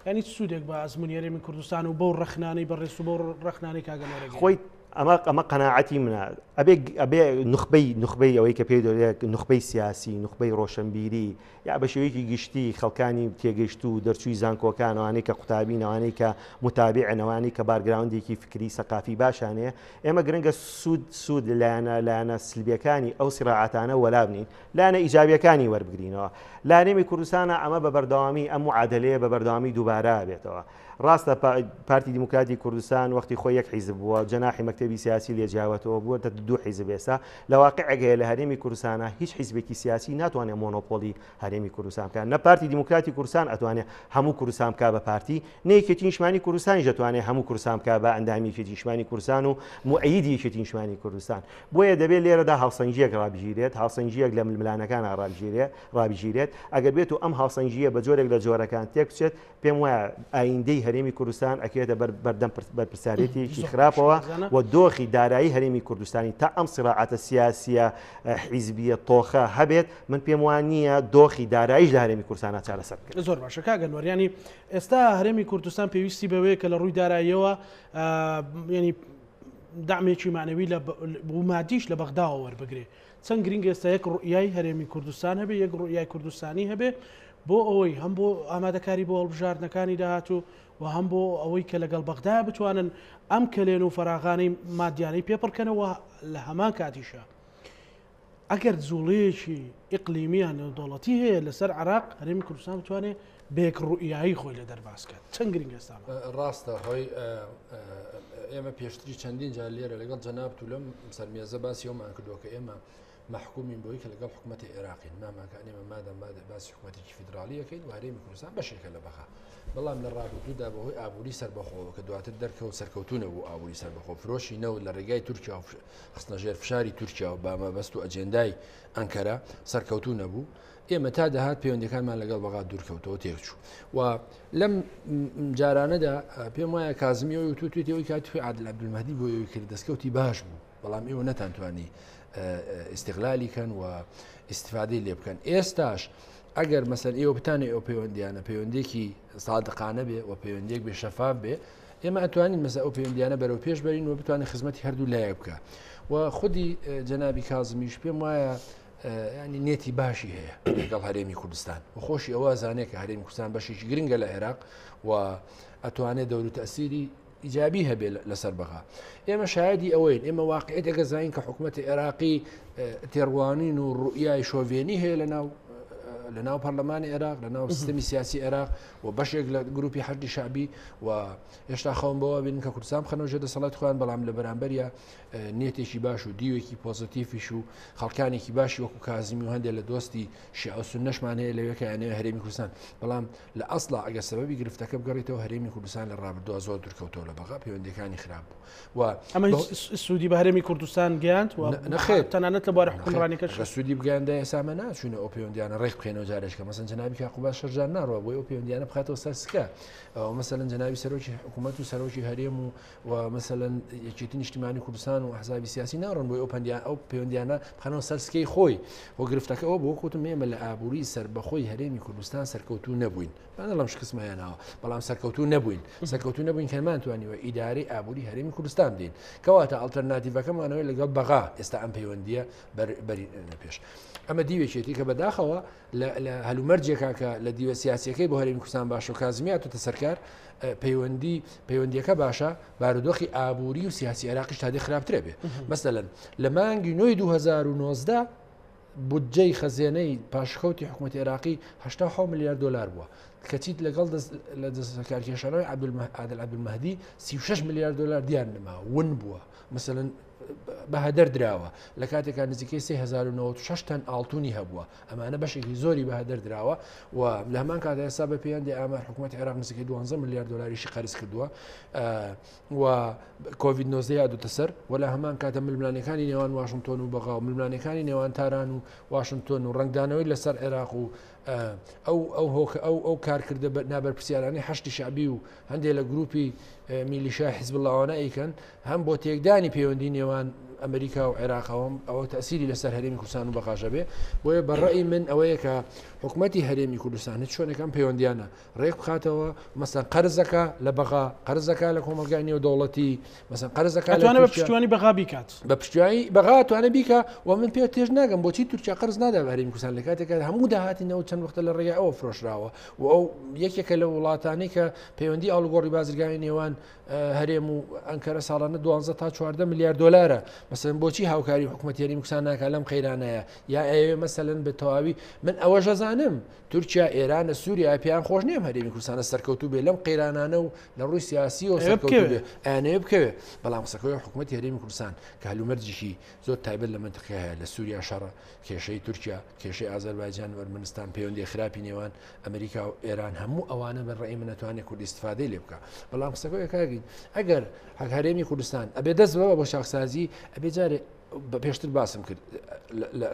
یانی چ سوودێک بە ئەزموونی هەرێمی کوردستان و بەو ڕەخنانەی بەڕێزت و بەو ڕەخنانەی کاک ئەنوەر ئەگەیەنێت؟ خۆی ئەمە ئەمە قەناعەتی منە ئەبێ ئەبێ نوخبەی نوخبەی ئەوەی کە پێی دەڵێت نوخبەی سیاسی نوخبەی ڕۆشنبیری یا بە شێوەیەکی گشتی خەڵکانی تێگەیشتوو و دەرچووی زانکۆکان ئەوانەی کە قوتابین ئەوانەی کە متابعن ئەوانەی کە background ێکی فکری سەقافی باشیان هەیە ئێمە گرنگە سوود سوود لە لایەنە لایەنە سلبیەکانی ئەو سیراعاتانە وەلا بنین لایەنە ئیجابیەکانی وەربگرینەوە. لە هەرێمی کوردستانا ئەمە بە بەردەوامی ئەم معادەلەیە بە بەردەوامی دووبارە ئەبێتەوە. ڕاستە پارتی دیموکراتی کوردستان وەختی خۆی یەک حیزب بووە، جەناحی مەکتەبی سیاسی لێ جیاوەتەوە بووەتە دوو حیزب ئێستا. لە واقیعێک هەیە لە هەرێمی کوردستانا هیچ حیزبێکی سیاسی ناتوانێت مۆنۆپۆلی هەرێمی کوردستان بکات. نە پارتی دیموکراتی کوردستان ئەتوانێت هەموو کوردستان بکات بە پارتی، نە یەکێتی نیشتمانی کوردستانیش دەتوانێت هەموو کوردستان بکات بە ئەندامی یەکێتی نیشتمانی کوردستان و موئەیدی یەکێتی نیشتمانی کوردستان. بۆیە دەبێت لێرەدا هاوسەنگییەک ڕابگیرێت، هاوسەنگییەک لە ململانەکانا ڕابگیرێت، ڕابگیرێت. ئەگەر بێت و ئەم هاوسەنگییە بە جۆرێک لە جۆرەکان تێکبچێت، پێم وایە ئایندەی هەرێمی کوردستان ئەکەوێتە بەر بەردەم بەرپرسیارێتییەکی خراپەوە و دۆخی دارایی هەرێمی کوردستانی تا ئەم سیراعاتە سیاسییە حیزبییە تۆخە هەبێت، من پێم وا نییە دۆخی داراییش لە هەرێمی کوردستانا چارەسەر بکرێت. زۆر باشە کاک ئەنوەر، یانی ئێستا هەرێمی کوردستان پێویستی بەوەیە کە لە ڕووی داراییەوە یانی دەعمێکی مەعنەوی لە و مادیش لە بەغداوە وەربگرێ. چەند گرینگە ئێستا یەک ڕوئیای هەرێمی کوردستان هەبێ، یەک ڕوئیای کوردستانی هەبێ بۆ ئەوەی هەم بۆ ئامادەکاری بۆ هەڵبژاردنەکانی داهاتوو و هەم بۆ ئەوەی کە لەگەڵ بەغدا بتوانن ئەم کەلێن و فەراغانەی مادیانەی پێ پڕکەنەوە لە هەمان کاتیشا ئەگەر جوڵەیەکی ئیقلیمی یان نێودەوڵەتی هەیە لەسەر عێراق، هەرێمی کوردستان بتوانێت بە یەک ڕوئیایی خۆی لێ دەرباز کات. چەند گرنگە ئێستا ئەمە؟ ڕاستە هۆی ئێمە پێشتری چەندین جار لێرە لەگەڵ جەنابت و لەم سەرمێزە باسی ئەومان کردووە کە ئێمە مەحکومین بۆی کە لەگەڵ حکوومەتی عێراقین ماماکان ئێمە مادەم مادە باسی حکوومەتێکی فیدراڵیەکەین و هەرێمی کوردستان بەشێکە لە بەغا بەڵام لە ڕابردوودا بەهۆی ئابووری سەربەخۆوە کە دواتر دەرکەوت سەرکەوتوو نەبوو ئابووری سەربەخۆ فرۆشی نەوت لە ڕێگای تورکیا و خستنە ژێر فشاری تورکیا و بە مەبەست و ئەجێندای ئەنکەرە سەرکەوتوو نەبوو، ئێمە تا دەهات پەیوەندیەکانمان لەگەڵ بەغا دوورکەوتەوە تێکچوو و لەم جارانەدا پێم وایە کازمی ئەوی وتوتوێتی ئەوی کاتی خۆی عادل عەبدولمەهدی بۆ ئەوی کرد دەستکەوتی باش بوو بەڵام ئێوە نەتانتوانی ئیستغلالی کەن و ئیستفادەی لێ بکەن ئێستاش ئەگەر مەسەر ئێوە بتانێ ئەو پەیوەندیانە پەیوەندێکی سادقانە بێ و پەیوەندێک بێ شەفاف بێ ئێمە ئەتوانین مەسە ئەو پەیوەندیانە بەرەو پێش بەرین و بتوانین خزمەتی هەردوو لایەک بکە و خودی جەنابی کازمیش پێم وایە ینی نێتی باشی هەیە لەگەڵ هەرێمی کوردستان و خۆشی ئەوە زانێت کە هەرێمی کوردستان بەشێکی گرنگە لە عێراق و ئەتوانێت دەور و تەسیری ئیجابی هەبێ لەسەر بەغا ئێمە شایدی ئەوەین ئێمە واقعێتێکە زانین کە حکوومەتی عێراقی تێڕوانین و ڕوئیای شۆڤێنی هەیە لە ناو لە ناو پەرلەمانی عێراق لە ناو سیستمی سیاسی عێراق و بەشێک لە گروپی حەشدی شەعبی و هێشتا خەون بەوە بین کە کوردستان بخەنەوە ژێر دەسەڵاتی خۆیان بەڵام لە بەرامبەریا نێتێکی باش و دیوێکی پۆزیتیفیش و خەڵکانێکی باشی وەکو کازمی و هەندێک لە دۆستی شیعە و سوننەشمان هەیە لەوێ کە یانەوە هەرێمی کوردستان بەڵام لە ئەسڵا ئەگەر سەبەبی گرفتەکە بگەڕێتەوە هەرێمی کوردستان لە ڕابردووە زۆر دوورکەوتەوە لە بەغا پەیوەندیەکانی خراپ بوو و ئەمە سوودی بە هەرێمی کوردستان گەیاند و نەخێر تەنانەت لە بواری حوکمڕانیەکەش سوودی بگەیاندە ئێستا ئەمە ناچوونە ئەو پەیوەندیانە ڕێک بخەینەوە. بکەنەوە جارێکە مەسەن جەنابی کاک قوباد شەرجان ناڕوە بۆی ئەو پەیوەندیانە بخاتەوە سەر سکە ئەوە مەسەلەن جەنابی سەرۆکی حکوومەت و سەرۆکی هەرێم و و مەسەلەن یەکێتی نیشتیمانی کوردستان و ئەحزابی سیاسی ناڕۆن بۆی ئەو پەندیان ئەو پەیوەندیانە بخەنەوە سەر سکەی خۆی و گرفتەکە ئەوە بۆ کوتم ئێمە لە ئابووری سەربەخۆی هەرێمی کوردستان سەرکەوتوو نەبووین با نەڵێم شکستمان هێناوە بەڵام سەرکەوتوو نەبووین سەرکەوتوو نەبووین کە نەمانتوانیوە ئیدارەی ئابووری هەرێمی کوردستان بدەین کەواتە ئەڵتەرناتیڤەکەمانەوەی لەگەڵ بەغا ئێستا ئەم پەیوەندیە بەرینە پێش ئەمە دیوێکێتی کە بەداخەوە لە هەلومەرجێکا کە لە دیوە سیاسیەکەی بۆ هەرێمی کوردستان باشە و کازمی هاتووتە سەرکار پەیوەندی پەیوەندیەکە باشە بارودۆخی ئابووری و سیاسی عێراقیش تا دێ خراپترە بێ مەسەلەن لە مانگی نۆی 2019 بودجەی خەزێنەی پاشکەوتی حکوومەتی عێراقی 87 ملیار دلار بووە کەچیت لەگەڵ لە دەستکارکێشانەوەی عادل عەبدولمەهدی 36 ملیار دلار دیار نما ون بووە مەسەلەن بە هەدەر دراوە لە کاتێکا نزیکەی 3096 تەن ئاڵتونی هەبووە ئەمانە بەشێکی زۆری بە هەدەر دراوە و لە هەمان کات ئێستا بە پێیان دێ ئامار حکوومەت عێراق نزیکەی 12 ملیار دلاریشی قەرز کردووە و کۆڤید 19 یادوتە سەر و لە هەمان کاتە ململانەکانی نێوان واشنگتۆن و بەغا و ململانەکانی نێوان تاران و واشنگتۆن و ڕنگدانەوەی لەسەر عێراق و ئەو ئەو هۆکە ئەو ئەو کارکردە نابەرپرسیارانەی حەشدی شەعبی و هەندێک لە گروپی میلیشای حیزبوڵڵاوانە ئەیکەن هەم بۆ تێکدانی پەیوەندی نێوان ئەمریکا و عێراقەوە ئەوە تەسیری لەسەر هەرێمی کوردستان و بەغاژە بێ بۆیە بە ڕەئی من ئەوەیە کە حکوومەتی هەرێمی کوردستان هیچ شوێنێک ئەم پەیوەندیانە ڕێک بخاتەوە مەسەن قەرزەکە لە بەغا قەرزەکە لە کۆمەڵگای نێودەوڵەتی مەسەن قەرزەکە ئەتوانێت بە پشتیوانی بەغا بیکات بە پشتیوانی بەغا توانێت بیکا و من پێ تێش ناگەم بۆچی تورکیا قەرز نادا بە هەرێمی کوردستان لە کاتێکا هەموو داهاتی نەوت چەند وەختە لە ڕێگای ئەوە فرۆشراوە و ئەو یەکێکە لە وڵاتانەی کە پەیوەندی ئاڵوگۆڕی بازرگانی نێوان هەرێم و ئەنکەرە ساڵانە 12 تا 14 ملیار دلارە مەسەن بۆچی هاوکاری حکوومەت هەرێمی کوردستان ناکا لەم قەیرانەیە یا ئەوێ مەسەلەن بە تەواوی من ئەوەش ئەزانم تورکیا ئێرانە سووریا پێیان خۆش نییە هەرێمی کوردستانە سەرکەوتوو بێ لەم قەیرانانە و لە ڕووی سیاسیەوە سەرکەوتوو بێ ئەیانەوێ بکەوێ بەڵام قسەکەی حکوومەتی هەرێمی کوردستان کە هەلومەرجێکی زۆر تایبەت لە مەنتقەیە هەیە لە سووریا شەڕە کێشەی تورکیا کێشەی ئازەربایجان و ئەرمەنستان پەیوەندی خراپی نێوان ئەمریکا و ئێران هەموو ئەوانە بە ڕێی من نەتوانێت کورد ئیستفادەی لێ بکە بەڵام قسەکەی کاگین ئەگەر هەرێمی کوردستان ئەبێ دەست بەوە بۆ چاکسازی ئەبێ جارێ پێشتر باسم کرد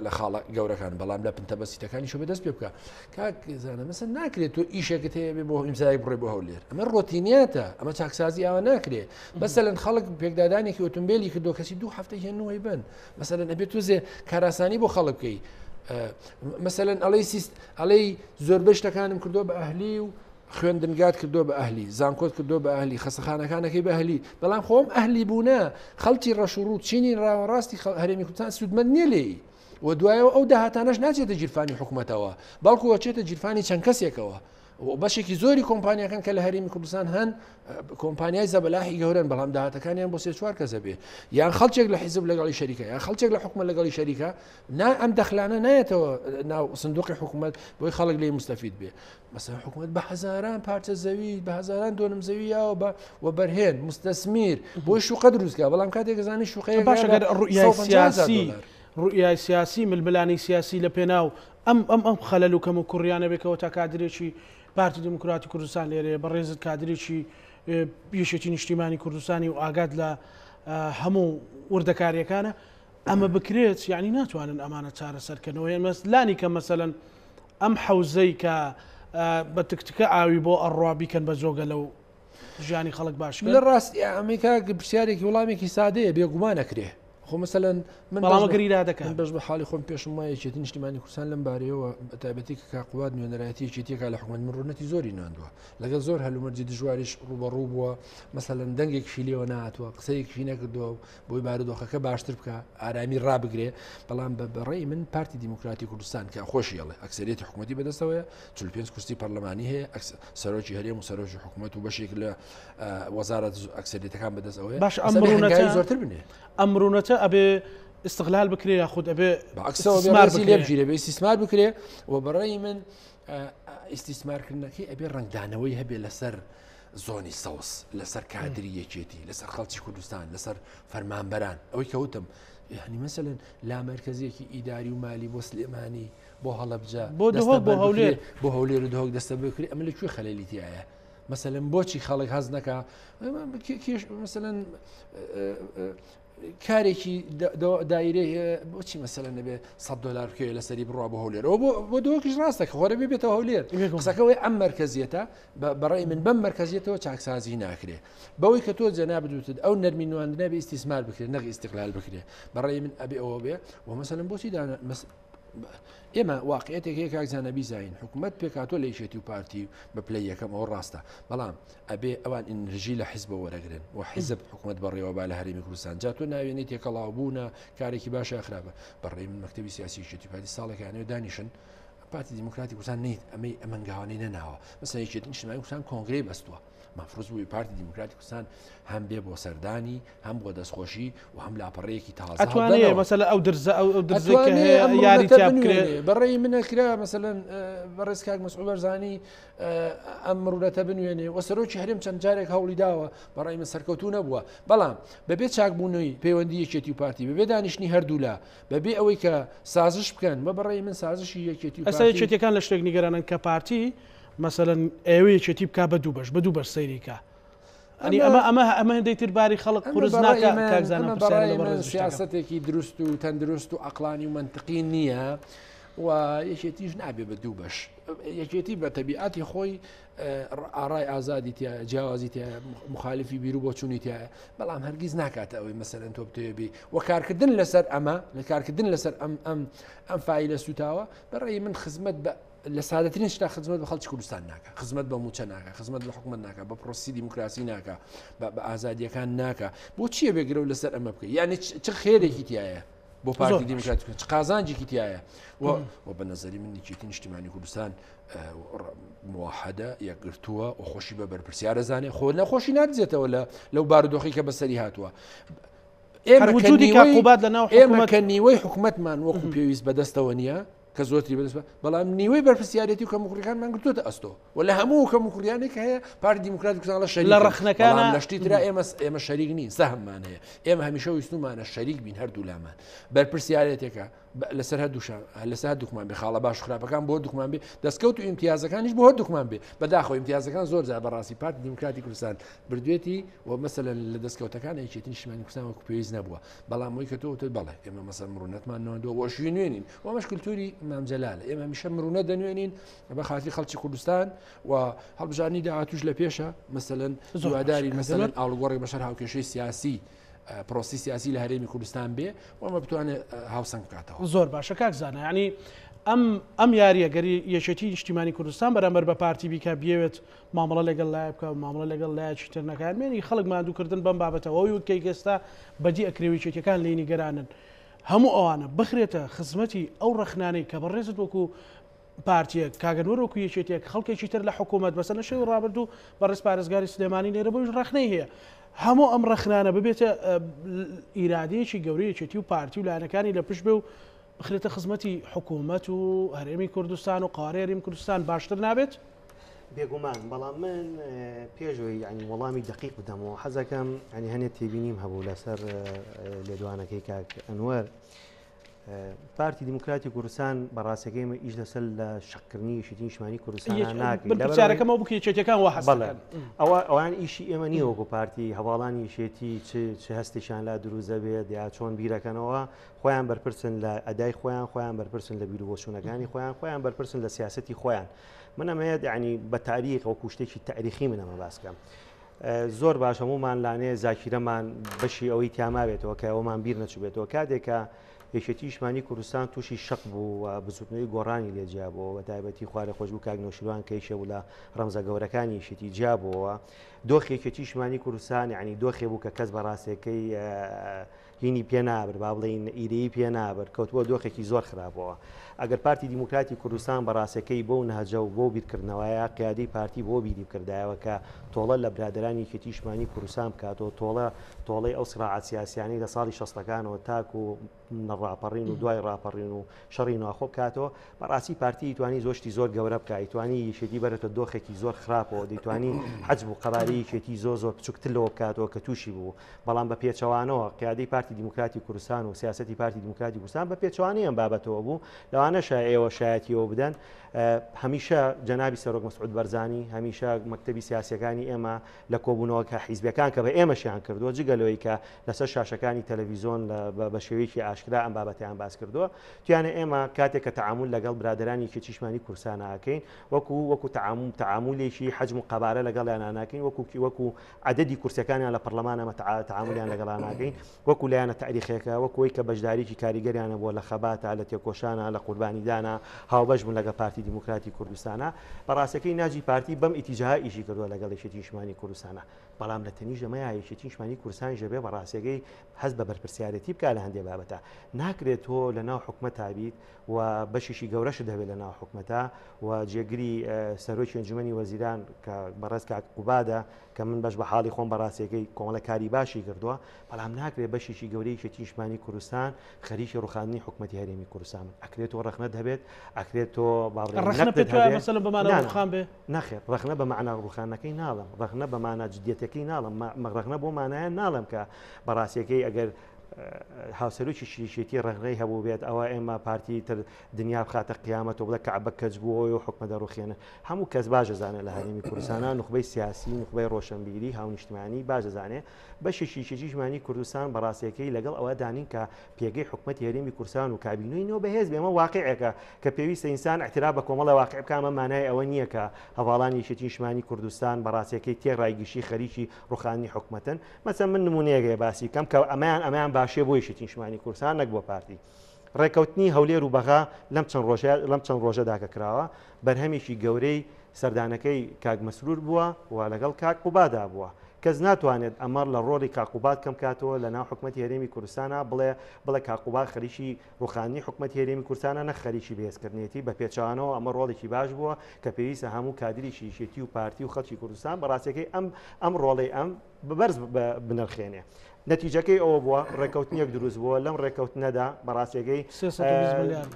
لە خاڵە گەورەکان بەڵام لە پنتە بەسیتەکانی شو بەدەست پێ بکە کاک زانە مەسە ناکرێت تۆ ئیشێکت هەیە بێ بۆ ئیمزای بڕێ بۆ هەولێر ئەمە ڕۆتینیاتە ئەمە چاکسازی ئاوا ناکرێ مەسەلەن خەڵک پێکدادانێکی ئۆتۆمبیلی کردو کەسی دوو هەفتە هێنەوەی بن مەسەلەن ئەبێت تۆزێ کاراسانی بۆ خەڵک بکەی مەسەلەن ئەڵەی سیست ئەڵەی زۆربەی شتەکانم کردو بە ئەهلی و خوێندنگات کردووە بە ئەهلی، زانکۆت کردووە بە ئەهلی، خەسەخانەکانەکەی بە ئەهلی، بەڵام خۆم ئەهلی بوونە خەڵکی ڕەش و ڕووت چینی ڕاوەڕاستی هەرێمی کوردستان سوودمەند نییە لێی و دوایەوە ئەو داهاتانەش ناچێتە گیرفانی حکوومەتەوە بەڵکو ئەچێتە گیرفانی چەند کەسێکەوە بەشێکی زۆری کۆمپانیەکان کە لە هەرێمی کوردستان هەن کۆمپانیای زەبەلاحی گەورەن بەڵام داهاتەکانیان بۆ سێ چوار کەسە بێ یان خەڵکێک لە حیزب لەگەڵی شەریکە یان خەڵکێک لە حکومە لەگەڵی شەریکە نا ئەم دەخلانە نایەتەوە ناو سندوقی حکوومەت بۆی خەڵک لێی مستەفید بێ مەسەلەن حکوومەت بە هەزاران پارچە زەوی بە هەزاران دۆنم زەوی یاوە بە وەبەرهێن مستەسمیر بۆی شوقە دروستکە بەڵام کاتێک زانی شوقەیە باشە گەر ڕوئیای سیاسی ڕوئیای سیاسی ململانێی سیاسی لە پێناو ئەم ئەم ئەم خەلەل و کەم و کوڕیانە بێکەوە تا کادرێکی پارتی دیموکراتی کوردستان لێرەیە بەڕێزت کادرێکی یەکێتی نیشتیمانی کوردستانی و ئاگات لە هەموو وردەکاریەکانە ئەمە بکرێت یعنی ناتوانن ئەمانە چارەسەرکەنەوە یان لانی کە مەسەلەن ئەم حەوزەی کە بە تکتکە ئاوی بۆ ئەڕوا بیکەن بە جۆگەلە و ژیانی خەڵک باش لە ڕاست ئەمریکا پرسیارێکی وڵامێکی سادەیە بێگومان ئەکرێ خۆ مەسەلەن من بەڵام گەری دەکەن بەش بە حاڵی خۆم پێشم وایە یەکێتی نیشتیمانی کوردستان لەم بارەیەوە بە تایبەتی کە کاک قوباد نوێنەرایەتی یەکێتیەکە لە حکومەت من ڕوونەتی زۆری نواندووە لەگەڵ زۆر هەلومەرجی دژواریش ڕووبەڕوو بووە مەسەلەن دەنگێکشی لێوە نهاتووە قسەیەکشی نەکردووە و بۆی بارودۆخەکە باشتر بکە ئارامی ڕابگرێ بەڵام بە بەڕێی من پارتی دیموکراتی کوردستان کە خۆشی ئەڵێ ئەکسەریەتی حکوومەتی بەدەستەوەیە 45 کورسی پەرلەمانی هەیە سەرۆکی هەرێم و سەرۆکی حکوومەت و بەشێک لە وەزارەت ئەکسەریەتەکان بەدەست ئەوەیە باش ئەم زۆرتر بنێ ئەمرونەتە ئەبێ استغلال بکرێ یاخود ئەبێ بەعکسەوە لێ بگیرێ بێ ئیستیسمار بکرێ و بەڕێی من ئیستیسمارکردنەکەی ئەبێ ڕەنگدانەوەی هەبێ لەسەر زۆنی سەوز لەسەر کادری یەکێتی لەسەر خەڵکی کوردستان لەسەر فەرمانبەران ئەوەی کەوتم یعنی مەسەلەن لامەرکەزیەکی ئیداری و مالی بۆ سلێمانی بۆ هەڵەبجە بۆ دهۆک بۆ هەولێر بۆ هەولێر و دهۆک دەستە بکرێ ئەمە لە کوێ خەلەلی تایە مەسەلەن بۆچی خەڵک هەز نەکا کێش مەسەلەن. کارێکی دایرەی بۆچی مەسەلەن نەبێ 100 دلار بکەوێت لەسەری بڕوا بۆ هەولێر ئەوە بۆ دۆکیش ڕاستە کە خۆرە بێتەوە هەولێر قسەکەەوەی ئەم مرکزیەتە بەڕێی من بەم مرکزیەتەوە چاکسازی ناکرێ بەوەی کە تۆ جەنابت وتت ئەو نەرمی نواندنە بێ ئیستیسمار بکرێت نەک ئیستیقلال بکرێ بەڕێی من ئەبێ ئەوە بێ و مەسەلەن بۆچی دانا ئێمە واقعێتێک هەیە کاک زانا بیزانین حکوومەت پێکاتۆ لە یەکێتی و پارتی بە پلەی یەکەم ئەوە ڕاستە بەڵام ئەبێ ئەوان ئینرژی لە حیزبەوە وەرەگرن و حیزب حکوومەت بەڕێوە با لە هەرێمی کوردستان جا تۆ ناوێنەی تێکەڵاو بوونە کارێکی باشە خراپە بەڕێی من مەکتەبی سیاسی یەکێتی پارتی ساڵێکانەوە دانیشن پارتی دیموکراتی کوردستان نیت ئەمەی ئەمەنگاوانەی نەناوە مەسەلەن یەکێتی نیشتمانی کوردستان کۆنگرەی بەستووە مەفروز بووی پارتی دیموکراتی کوردستان هەم بێ بۆ سەردانی هەم بۆ دەستخۆشی و هەم لاپەڕەیەکی تازە ئەتوانێ مەسەلە ئەو درزە ئەو ئەو درزەی کە هەیە یاری تیا بکرێ بەڕێی منەکرا مەسەلەن بەڕێز کاک مەسعود بەرزانی ئەم مڕورەتە بنوێنێ و سەرۆکی هەرێم چەند جارێک هەوڵی داوە بەڕای من سەرکەوتوو نەبووە بەڵام بەبێ چاکبوونەوەی پەیوەندی یەکێتی و پارتی بەبێ دانیشتنی هەردوولا بەبێ ئەوەی کە سازش بکەن بە بەڕێی من سازشی یەکێتی و ئەستا یەکێتیەکان لە شتێک نیگەرانن کە پارتی مەسەلەن ئەیەوێ یەکێتی بکا بە دوو بەش بە دوو بەش سەیری کا ئەنی ئەمە ئەمە ئەمە هێندەی تر باری خەڵک قورس ناکا کاک زانا پرسیارە لە بەڕێز سیاسەتێکی دروست و تەندروست و عەقڵانی و مەنتقی نییە و یەکێتیش نابێ بە دوو بەش یەکێتی بە تەبیعاتی خۆی ئارای ئازادی تیا جیاوازی تیا مخالفی بیر و بۆچوونی تیا بەڵام هەرگیز ناکاتە ئەوەی مەسەرەن تۆ بتەوێ و کارکردن لەسەر ئەمە لە کارکردن لەسەر ئەم ئەم ئەم فیلە سوتاوە بەڕێی من خزمەت بە لە سادەترین شتا خزمەت بە خەڵکی کوردستان ناکە خزمەت بە موچە ناکە خزمەت بە حکومت ناکە بە پرۆسی دیموکراسی ناکە بە ئازادیەکان ناکە بۆ چییە بێگرەوە لەسەر ئەمە بکە یعنی چ خێرێکی تایە بۆ پارتی دیموکرات چ قازانجێکی تایە و بە نظری من یەکێتی نیشتیمانی کوردستان موحدە یەکگرتووە و خۆشی بە بەرپرسیارە زانێ خۆ نەخۆشی نادزێتەوە لە لەو بارودۆخی کە بەسەری هاتووە ئێمە کە نیوەی حکوومەتمان وەکو پێویست بەدەستەوە نییە کە زۆرتری بەدەست بەڵام نیوەی بەرپرسیارێتی و کەموکوڕیەکانمان گرتووەتە ئەستۆ و لە هەموو کەموکوڕیانێک هەیە پارتی دیموکراتی کوردستان لە شەریک لە ڕەخنەکانە بەڵام لە شتی ترا ئێمە ئێمە شەریک نین سەهممان هەیە ئێمە هەمیشە ویستومانە شەریک بین هەردوو لامان بەرپرسیارێتێکە لەسەر هەردوو شان لەسەر هەردووکمان بێ خاڵە باش خراپەکان بۆ هەردووکمان بێ دەستکەوت و ئیمتیازەکانیش بۆ هەردووکمان بێ بەداخەوە ئیمتیازەکان زۆر جار بەڕاستی پارتی دیموکراتی کوردستان بردوێتی و مەسەلەن لە دەستکەوتەکان یەکێتی نیشتمانی کوردستان وەکو پێویست نەبووە بەڵام وەی کە تۆ وتت بەڵێ ئێمە مەسەلەن مڕونەتمان نواندووە و ئەشی نوێنین و ئەمەش کلتوری مام جەلالە ئێمە هەمیشە مڕونە دەنوێنین بە خاتری خەڵکی کوردستان و هەڵبژاردنی داهاتووش لە پێشە مەسەلەن هیواداری مەسەلەن ئاڵوگۆڕێک بەسەر هاوکێشەی سیاسی پرۆسی سیاسی لە هەرێمی کوردستان بێ و ئەمە بتوانێت هاوسەنگ بکاتەوە. زۆر باشە کاک زانا یعنی ئەم ئەم یاریە گەری یەکێتی نیشتیمانی کوردستان بەرامبەر بە پارتی بیکا بیەوێت مامەڵە لەگەڵ لایە بکا و مامەڵە لەگەڵ لایەکی تر نەکا مێنی خەڵک ماندوو کردن بەم بابەتەوە ئەوەی کەی ئێستا بەدی ئەکرێ و یەکێتیەکان لێی نیگەرانن هەموو ئەوانە بخرێتە خزمەتی ئەو ڕەخنانەی کە بەڕێزت وەکو پارتیەک کاک ئەنوەر وەکو یەکێتیەک خەڵکێکی تر لە حکوومەت مەسەلەن شەوی ڕابردوو بەڕێز پارێزگاری سلێمانی لێرە بۆیش ڕەخنەی هەیە هەموو ئەم ڕەخنانە ببێتە ئیرادەیەکی گەورەی یەکێتی و پارتی و لایەنەکانی لە پشت بێ و بخرێتە خزمەتی حکوومەت و هەرێمی کوردستان و قوارەی هەرێمی کوردستان باشتر نابێت؟ بێگومان بەڵام من پێشەوەی ینی وەڵامی دقیق بدەمەوە حەزەکەم ینی هەنێ تێبینیم هەبوو لەسەر لێدوانەکەی کاک ئەنوەر پارتی دیموکراتی کوردستان بەڕاستەکەی ئیش لەسەر لە شەقکردنی یەکێتی نیشتمانی کوردستان ناکەین پرسیارەکەمەوە بکە یەکێتیەکان وا هەست بەڵێ ئەوە ئەوان ئیشی ئێمە نییە وەکو پارتی هەواڵانی یەکێتی چ چ هەستێکیان لا دروست دەبێت یا چۆن بیرەکەنەوە خۆیان بەرپرسن لە ئەدای خۆیان خۆیان بەرپرسن لە بیروبۆچوونەکانی خۆیان خۆیان بەرپرسن لە سیاسەتی خۆیان من ئەمەیە یعنی بە تاریخ وەکو شتێکی تاریخی من ئەمە باس کەم زۆر باش هەموومان لانەیە زاکیرەمان بەشی ئەوەی تیامابێتەوە کە ئەومان بیر نەچوبێتەوە کاتێکە یەکێتی نیشتمانی کوردستان تووشی شەق بوو و بزوتنەوەی گۆڕانی لێ جیابەوە بە تایبەتی خوارە خۆش بوو کاک نەوشیروان کە یەکێ بوو لە ڕەمزە گەورەکانی یەکێتی جیابەوە دۆخی یەکێتی نیشتمانی کوردستان یعنی دۆخێ بوو کە کەس بەڕاستەکەی هینی پێ نابرد با بڵێین ئیرەیی پێ نابرد کەوتبووە دۆخێکی زۆر خراپەوە. ئەگەر پارتی دیموکراتی کوردستان بە ڕاستەکەی بەو نەهجە و بەو بیرکردنەوەیە قیادەی پارتی بۆ بیری بکردایەوە کە تۆڵە لە برادەرانی یەکێتی نیشتمانی کوردستان بکاتەوە تۆڵە تۆڵەی ئەو سراعە سیاسیانەی لە ساڵی شەستەکانەوە تاکو ڕاپەڕین و دوای ڕاپەڕین و شەڕی ناخۆ بکاتەوە بەڕاستی پارتی توانی زۆر شتی زۆر گەورە بکە توانی یەکێتی بەرێتە دۆخێکی زۆر خراپەوە دەیتوانی حەجم و قەبارەی یەکێتی زۆر زۆر بچووکتر لەوە بکاتەوە کە تووشی بوو بەڵام بە پێچەوانەوە قیادەی پارتی. پارتی دیموکراتی کوردستان و سیاسەتی پارتی دیموکراتی کوردستان بە پێچەوانەی ئەم بابەتەوە بوو. لەوانەشە ئێوە شایەتی ئەوە بدەن هەمیشە جەنابی سەرۆک مەسعود بەرزانی، هەمیشە مەکتەبی سیاسیەکانی ئێمە لە کۆبوونەوەکە حیزبیەکان کە بە ئێمەشیان کردووە، جگە لەوەی کە لەسەر شاشەکانی تەلەڤیزۆن بە شێوەیەکی ئاشکرا ئەم بابەتەیان باس کردووە، تویانە ئێمە کاتێک کە تەعامول لەگەڵ برادەرانی یەکێتیشمانی کوردستان ئەکەین وەکو وەکو تەعامولێکی حەجم و قەبارە لەگەڵیان ناکەین، وەکو وەکو عەدەدی کورسیەکانیان لە پەرلەمان ئەمە تەعامولیان لەگەڵا ناکەین، وەکو لایەنە تاریخێکە، وەکو ئەوەی کە بەشداریی کاریگەریانە بووە لە خەباتە، لە تێکۆشانە، لە قوربانیدانە، هاوبەش بوون لەگەڵ پارتی دیموکراتی کوردستانە. بە ڕاستەکەی ناجی پارتی بەم ئیتیجاهە ئیشی کردووە لەگەڵ یەکێتی نیشتمانی کوردستانە. بەڵام لە تەنیشت ئەمەیا یەکێتی نیشتمانی کوردستانیش دەبێ بە ڕاستەکەی هەست بە بەرپرسیارێتی بکا لە هەندێ بابەتە. ناکرێت تۆ لە ناو حکومەتا بیت و بەشێکی گەورەشت هەبێت لە ناو حکومەتا و جێگری سەرۆکی ئەنجومەنی وەزیران کە بەڕێز کاک قوبادە کە من بەش بە حاڵی خۆم بەڕاستیەکەی کۆمەڵە کاری باشی کردووە، بەڵام ناکرێت بەشێکی گەورەی یەکێتی نیشتمانی کوردستان خەریکی ڕوخاندنی حکومەتی هەرێمی کوردستان بن. ئەکرێت تۆ ڕەخنەت هەبێت، ئەکرێت تۆ با بڵێین ڕەخنە نەقدت پێت وایە هەبێت. مەسەلەن بە مانا نا نا ڕوخان بێ؟ نەخێر، ڕەخنە بە مەعنا ڕوخانەکەی ناڵێم، ڕەخنە بە مانا جدیەتەکەی ناڵێم، ڕەخنە بۆ مانایە ناڵێم کە بەڕاستیەکەی ئەگەر هاوسەرۆکی یەکێتی ڕەخنەی هەبوو بێت ئەوە ئێمە پارتی تر دنیا بخاتە قیامەت و بڵێ کەعبە کەچ بووەوە و حکومە دەڕوخێنن. هەموو کەس باش دەزانێت لە هەرێمی کوردستانا نوخبەی سیاسی، نوخبەی ڕۆشنبیری، هاونیشتمانی باش دەزانێت بەشێکی یەکێتی نیشتمانی کوردستان بە ڕاستیەکەی لەگەڵ ئەوەدا نین کە پێگەی حکومەتی هەرێمی کوردستان و کابینەی نۆ بەهێز بێ. ئەمە واقیعێکە کە پێویستە ئینسان ئیعتراف بە کۆمەڵە واقیع بکا. ئەمە مانای ئەوە نییە کە هەڤاڵانی یەکێتی نیشتمانی کوردستان بە ڕاستیەکەی تێڕای گشتی خەریکی ڕوخاندنی حکومەتن. مەسەن من نمونەیەک هەیە باسی بکەم کە ئەمەیان ئەمەیان باشیە بۆ یەکێتی نیشتمانی کوردستان نەک بۆ پارتی. ڕێکەوتنی هەولێر و بەغا لەم چەند ڕۆژە لەم چەند ڕۆژەدا کە کراوە بەرهەمێکی گەورەی سەردانەکەی کاک مەسرور بووە و لەگەڵ کاک قوبادا بووە. کەس ناتوانێت ئەمە لە ڕۆڵی کاک قوباد کەم کاتەوە لە ناو حکومەتی هەرێمی کوردستانا بڵێ بڵێ کاک قوباد خەریکی ڕوخاندنی حکومەتی هەرێمی کوردستانە نەک خەریکی بەهێزکردنێتی، بە پێچەوانەوە ئەمە ڕۆڵێکی باش بووە کە پێویستە هەموو کادرێکی یەکێتی و پارتی و خەڵکی کوردستان بە ڕاستیەکەی ئەم ئەم ڕۆڵەی ئەم بەرز بنرخێنێ. نەتیجەکەی ئەوە بووە ڕێکەوتنێک دروست بووە لەم ڕێکەوتنەدا بە ڕاستیەکەی 320 ملیار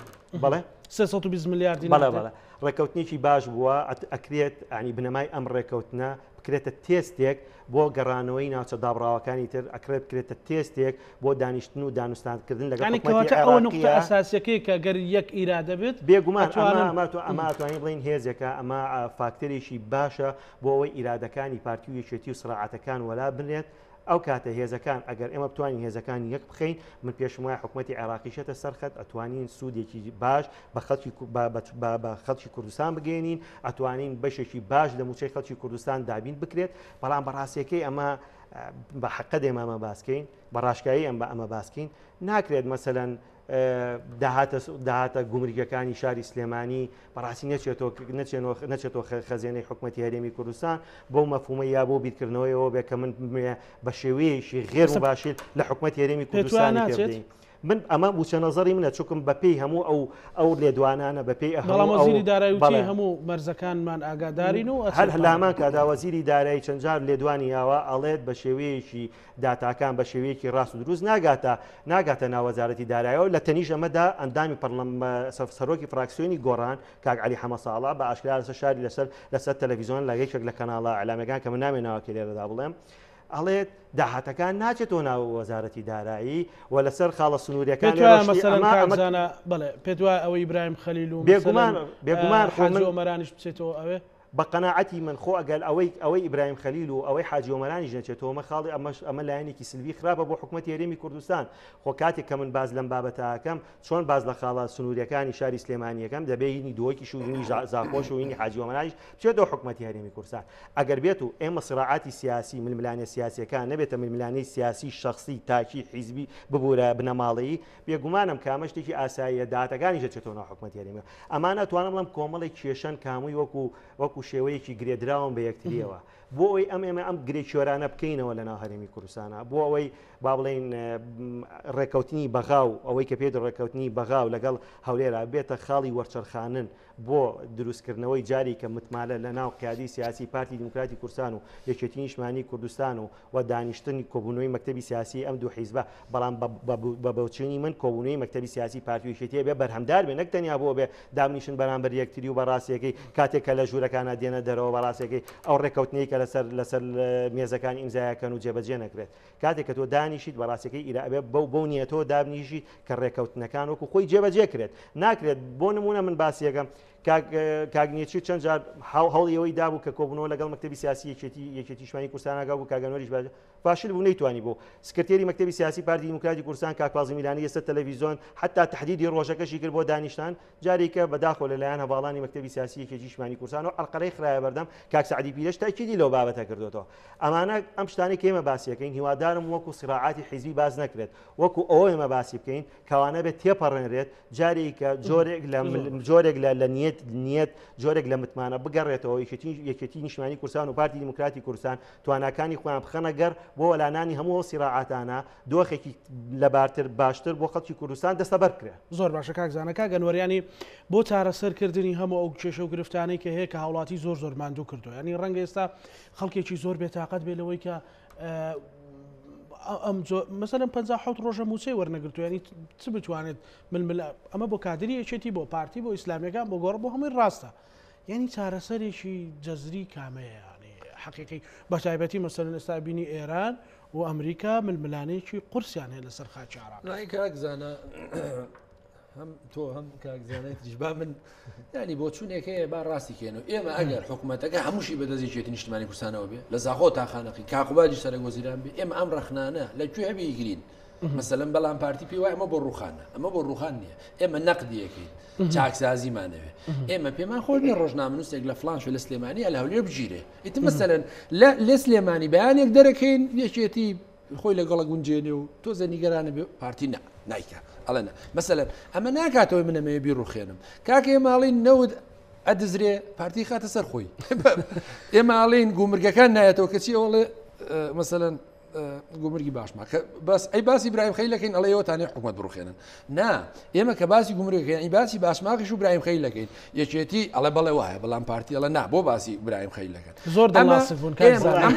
بەڵێ 320 ملیار دینار بەڵێ بەڵێ ڕێکەوتنێکی باش بووە ئەکرێت ینی بنەمای ئەم ڕێکەوتنە بکرێتە تێستێک بۆ گەڕانەوەی ناوچە دابڕاوەکانی تر، ئەکرێت بکرێتە تێستێک بۆ دانیشتن و دانوستاندکردن لەگەڵ یانی حکومەتی کەواتە ئەوە نوقتە عێراقییە. ئەساسیەکەی کە گەر یەک ئیرادە بێت بێگومان ئەمە ئەتوانن ئەمە ئەمە ئەتوانین بڵێین هێزێکە، ئەمە فاکتەرێکی باشە بۆ ئەوەی ئیرادەکانی پارتی و یەکێتی و سڕاعەتەکان وەلا بنرێت، ئەو کاتە هێزەکان ئەگەر ئێمە بتوانین هێزەکان یەک بخەین، من پێشم وایە حکومەتی عێراقیش یەتە سەر خەت، ئەتوانین سوودێکی باش بە خەڵکی بە خەڵکی کوردستان بگەیەنین، ئەتوانین بەشێکی باش لە مووچەی خەڵکی کوردستان دابین بکرێت، بەڵام بە ڕاستیەکەی ئەمە بە حەقە دێمە ئەمە باسکەین، بە ڕاشکایی ئەم بە ئەمە باسکەین، ناکرێت مەسەلەن داهاتە داهاتە گومرگەکانی شاری سلێمانی بەڕاستی نەچێتەوە نەچێنەوە نەچێتەوە خەزێنەی حکوومەتی هەرێمی کوردستان بۆ مەفهومە یا بۆ بیرکردنەوەیەوە بێ کە من بمێ بە شێوەیەکی غێر مباشر لە حکوومەتی هەرێمی کوردستانی پێ بدەین. من ئەمە وچە نەزەری منە چونکم بەپێی هەموو ئەو ئەو لێدوانانە بەپێی بەڵام وەزیری دارایی وتی هەموو مەرزەکانمان ئاگادارین و هەر لامان کادا وەزیری دارایی چەند جار لێدوانی یاوە ئەڵێت بە شێوەیەکی داتاکان بە شێوەیەکی ڕاست و دروست ناگاتە ناگاتە ناو وەزارەتی دارایەوە لە تەنیش ئەمەدا ئەندامی پەرلەم سەرۆکی فراکسیۆنی گۆڕان کاک عەلی حەمە ساڵح بە ئاشکرا لەسەر شاری لەسەر لەسەر تەلەڤیزیۆن لە یەکێک لە کەناڵە ئیعلامیەکان کە من نامێ ناوەکەی لێرەدا بڵێم ئەڵێت داهاتەکان ناچێتەوە ناو وەزارەتی دارایی و لەسەر خاڵە سنووریەکان پێت وایە مەسەلەن کاک زانا بەڵێ پێت وایە ئەوەی ئیبراهیم خەلیل و بێگومان بێگومان خۆ حاجی من ئۆمەرانیش بچێتەوە ئەوێ؟ بە قەناعەتی من خۆ ئەگەر ئەوەی ئەوەی ئیبراهیم خەلیل و ئەوەی حاجی ئۆمەرانیش نەچێتەوە ئەمە خاڵی ئەمەش ئەمە لایەنێکی سلبی خراپە بۆ حکومەتی هەرێمی کوردستان خۆ کاتێک کە من باس لەم بابەتە ئەکەم چۆن باس لە خاڵە سنووریەکانی شاری سلێمانیەکەم دەبێ هینی دهۆکیش و هینی زاخۆش و هینی حاجی ئۆمەرانیش بچێتەوە حکومەتی هەرێمی کوردستان ئەگەر بێت و ئێمە سراعاتی سیاسی ململانێ سیاسیەکان نەبێتە ململانێی سیاسی شخصی تاکی حیزبی ببورە بنەماڵەیی بێگومانم کە ئەمە شتێکی ئاساییە داهاتەکانیش دەچێتەوە ناو حکومەتی هەرێمی ئەمانە ئەتوانم بڵێم کۆمەڵێک کێشەن کە هەمووی وەکو وەکو شێوەیەکی گرێدراون بە یەکتریەوە بۆ ئەوەی ئەم ئێمە ئەم گرێ کێرانە بکەینەوە لە ناو هەرێمی کوردستانە بۆ ئەوەی با بڵێین ڕێککەوتنی بەغا و ئەوەی کە پێی ڕێککەوتنی بەغا و لەگەڵ هەولێرا بێتە خاڵی وەرچەرخانن بۆ دروستکردنەوەی جاری کە متمالە لە ناو قیادی سیاسی پارتی دیموکراتی کوردستان و یەکێتی نیشتمانی کوردستان و و دانیشتنی کۆبوونەوەی مەکتەبی سیاسی ئەم دوو حیزبە، بەڵام بە بۆچوونی من کۆبوونەوەی مەکتەبی سیاسی پارتی و یەکێتی ئەبێ بەرهەمدار بێ نەک تەنیا بۆ بێ دابنیشن بەرامبەر یەکتری و بە ڕاستیەکەی کاتێک کە لە ژوورەکانا دێنە دەرەوە بە ڕاستیەکەی ئەو ڕێککەوتنەی کە لەسەر لەسەر مێزەکان ئیمزایەکەن و جێبەجێ نەکرێت. کاتێک کە تۆ دانیشیت بە ڕاستیەکەی ئیرا ئەبێ بەو بەو نیەتەوە دابنیشیت کە ڕێکەوتنەکان وەکو خۆی جێبەجێ کرێت. ناکرێت بۆ نمونە من باسیەکەم کاک کاک نێچیر چەند جار هەوڵی ئەوەی دابوو کە کۆبوونەوە لەگەڵ مەکتەبی سیاسی یەکێتی یەکێتی شوانی کوردستان ئەکا و کاک ئەنوەریش فاشل بوو نەیتوانی بوو سکرتێری مەکتەبی سیاسی پارتی دیموکراتی کوردستان کاک فازڵ میرانی ئێستا تەلەڤیزیۆن حتا تەحدیدی ڕۆژەکەشی کرد بۆ دانیشتان جارێکە بەداخەوە لەلایەن هەڤاڵانی مەکتەبی سیاسی یەکێتی شمانی کوردستان و عەرقەلەی خرایە بەردەم کاک سەعدی پیرەش تاکیدی لەو بابەتە کردوێتەوە ئەمانە ئەم شتانەی کە ئێمە باسیەکەین هیوادارم وەکو سیراعاتی حیزبی باس نەکرێت وەکو ئەوە ئێمە باسی بکەین کەوانە بێت تێپەڕێنرێت جارێکە جۆرێک لە جۆرێک لە لە نیەت نیەت جۆرێک لە متمانە بگەڕێتەوە یەکێتی یەکێتی نیشتمانی کوردستان و پارتی دیموکراتی کوردستان تواناکانی خۆیان بخەنە گەڕ بۆ وەلانانی هەموو ئەو سیراعاتانە دۆخێکی لەبارتر باشتر بۆ خەڵکی کوردستان دەستەبەر بکرێت. زۆر باشە کاک زانا. کاک ئەنوەر یانی بۆ چارەسەر کردنی هەموو ئەو کێشە و گرفتانەی کە هەیە کە هاوڵاتی زۆر زۆر ماندوو کردووە یانی ڕەنگە ئێستا خەڵکێکی زۆر بێتاقەت بێ لەوەی کە ئەم مەسەلەن 57 ڕۆژە مووچەی وەرنەگرتووە یانی چ بتوانێت ململ ئەمە بۆ کادری یەکێتی بۆ پارتی بۆ ئیسلامیەکان بۆ گۆڕ بۆ هەمووی ڕاستە یانی چارەسەرێکی جەزری کامەیە یانی حەقیقی بەتایبەتی مەسەلەن ئێستا بینی ئێران و ئەمریکا ململانێکی قورسیان هەیە لەسەر خاکی عراق. نای کاک زانا هەم تۆ هەم کاک زانای تریش با من ینی بۆچوونێک هەیە با ڕاستی کێن و ئێمە ئەگەر حکوومەتەکە هەمووشی بەدەست یەکێتی نیشتمانی کوردستانەوە بێ لە زاخۆ تا خانەقی کاقوبادی سەرەک وەزیران بێ ئێمە ئەم ڕەخنانە لە کوێ هەبێ یگرین مەسەلەن بەڵام پارتی پێی وایە ئەمە بۆ ڕوخانە ئەمە بۆ ڕوخان نییە ئێمە نەقدیەکەین چاکسازیمانەوێ ئێمە پێمان خۆش نیە ڕۆژنامەنووسێک لە فلان شوێ لە سلێمانی لە هەولێر بگیرێ ئیتر مەسەلەن لە لە سلێمانی بەیانێک دەرەکەین یەکێتی خۆی لەگەڵە گونجێنێ و تۆزە نیگەرانە بێ پارتی نا نایکە ئەڵێ نا مەسەلەن ئەمە ناکاتەوەی من ئەمەوێ بیڕوخێنم کاکە ئێمە ئەڵێین نەوت ئەدزرێ پارتی خاتە سەر خۆی ئێمە ئەڵێین گومرگەکان نایەتەوە کەچی ئەوڵێ مەسەلەن گومرگی باشما کە بەس ئەی باسی برایم خەیلەکەین ئەڵێ ئێوەتانێ حکومەت بڕوخێنن نا ئێمە کە باسی گومرگەکەین ئەی باسی باشماخیش و برایم خەیلەکەین یەکێتی ئەڵێ بەڵێ وایە بەڵام پارتی ئەڵێ نا بۆ باسی برایم خەیلەکەن زۆر دڵناسک بوون کاک زانا.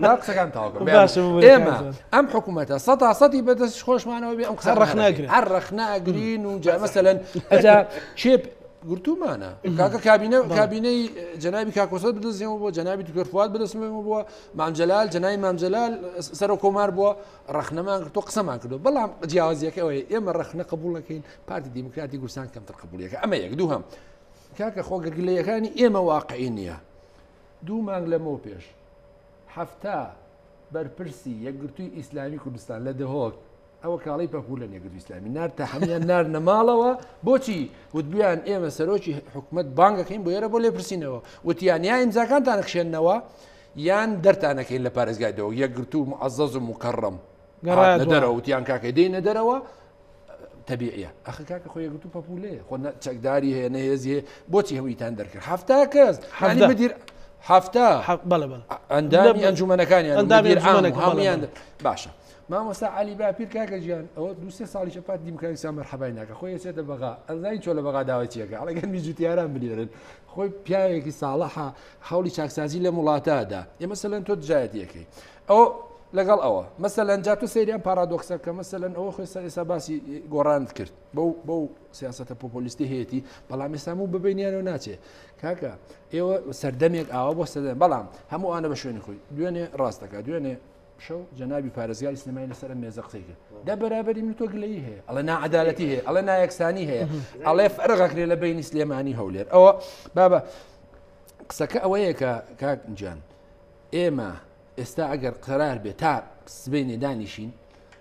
نا قسەکان تەواو کەم. باشە ببورە کاک ئێمە زانا. ئەم حکوومەتە سەتا سەتی بەدەست خۆشمانەوە بێ ئەم قسە هەر ڕەخنە ئەگرن. هەر ڕەخنە ئەگرین و جا مەسەلەن ئەجا کێ گرتوومانە کاکە کابینە کابینەی جەنابی کاک کۆسرەت بدەستەوە بووە جەنابی دکتۆر فواد بدەستەوە بووە مام جەلال جەنابی مام جەلال سەرۆک کۆمار بووە ڕەخنەمان گرتووە قسەمان کردووە بەڵام جیاوازیەکە ئەوەیە ئێمە ڕەخنە قبوڵ دەکەین پارتی دیموکراتی کوردستان کەمتر قبوڵیەکە ئەمە یەک دووهەم کاکە خۆ گرگلەیەکانی ئێمە واقعی نییە دوو مانگ لەمەو پێش 70 بەرپرسی یەکگرتووی ئیسلامی کوردستان لە دهۆک ئەوە کاڵی پەپولەن یەکگرتووی ئیسلامی نارد تا هەموویان ناردنە ماڵەوە بۆچی وتبیان ئێمە سەرۆکی حکومەت بانگەکەین بۆ ئێرە بۆ لێپرسینەوە وتیان یا ئیمزاکانتان کشێنەوە یان دەرتانەکەین لە پارێزگای دەوە یەکگرتوو معەزەز و مکەڕەم گەڕایە دەرەوە وتیان کاکە دێنە دەرەوە تەبیعیە ئەخە کاکە خۆ یەکگرتوو پەپولەیە خۆ چەکداری هەیە نە هێزی هەیە بۆچی هەموویتان دەرکرد 70 کەس مدیر 70 ئەندامی ئەنجومەنەکانیان ئەندامی ئەنجومەنەکانیان باشە مامۆستا عەلی باپیر کاکە گیان ئەوە دوو سێ ساڵیشە پارتی دیموکراتی کوردستان مەرحەبای ناکە خۆی ئەچێتە بەغا ئەزانی چۆن لە بەغا داوای چیەکە ئەڵێ گەرمی جوتیاران بنێرن خۆی پیاوێکی ساڵحە هەوڵی چاکسازی لەم وڵاتەدا ئێ مەسەلەن تۆ دژایەتیەکەی ئەو لەگەڵ ئەوە مەسەلەن جا تۆ سەیریان پارادۆکسە کە مەسەلەن ئەوە خۆی سەر ئێستا باسی گۆڕانت کرد بەو بەو سیاسەتە پۆپۆلیستی هەیەی بەڵام ئێستا و ببینیانەوە ناچێ کاکە ئێوە سەردەمێک ئاوا بۆ سەردەم بەڵام هەموو ئەوانە بە شوێنی خۆی دوێنێ ڕاستەکە دوێنێ شەو جەنابی پارێزگاری سلێمانی لەسەر ئەم مێزە قسەی کرد دە بەرابەری من تۆ گلەیی هەیە ئەڵێ ناعەدالەتی هەیە ئەڵێ نایەکسانی هەیە ئەڵێ فەرق ئەکرێ لە بەینی سلێمانی هەولێر ئەوە بابە قسەکە ئەوەیە کە کاک گیان ئێمە ئێستا ئەگەر قەرار بێت تا سبەینێ دانیشین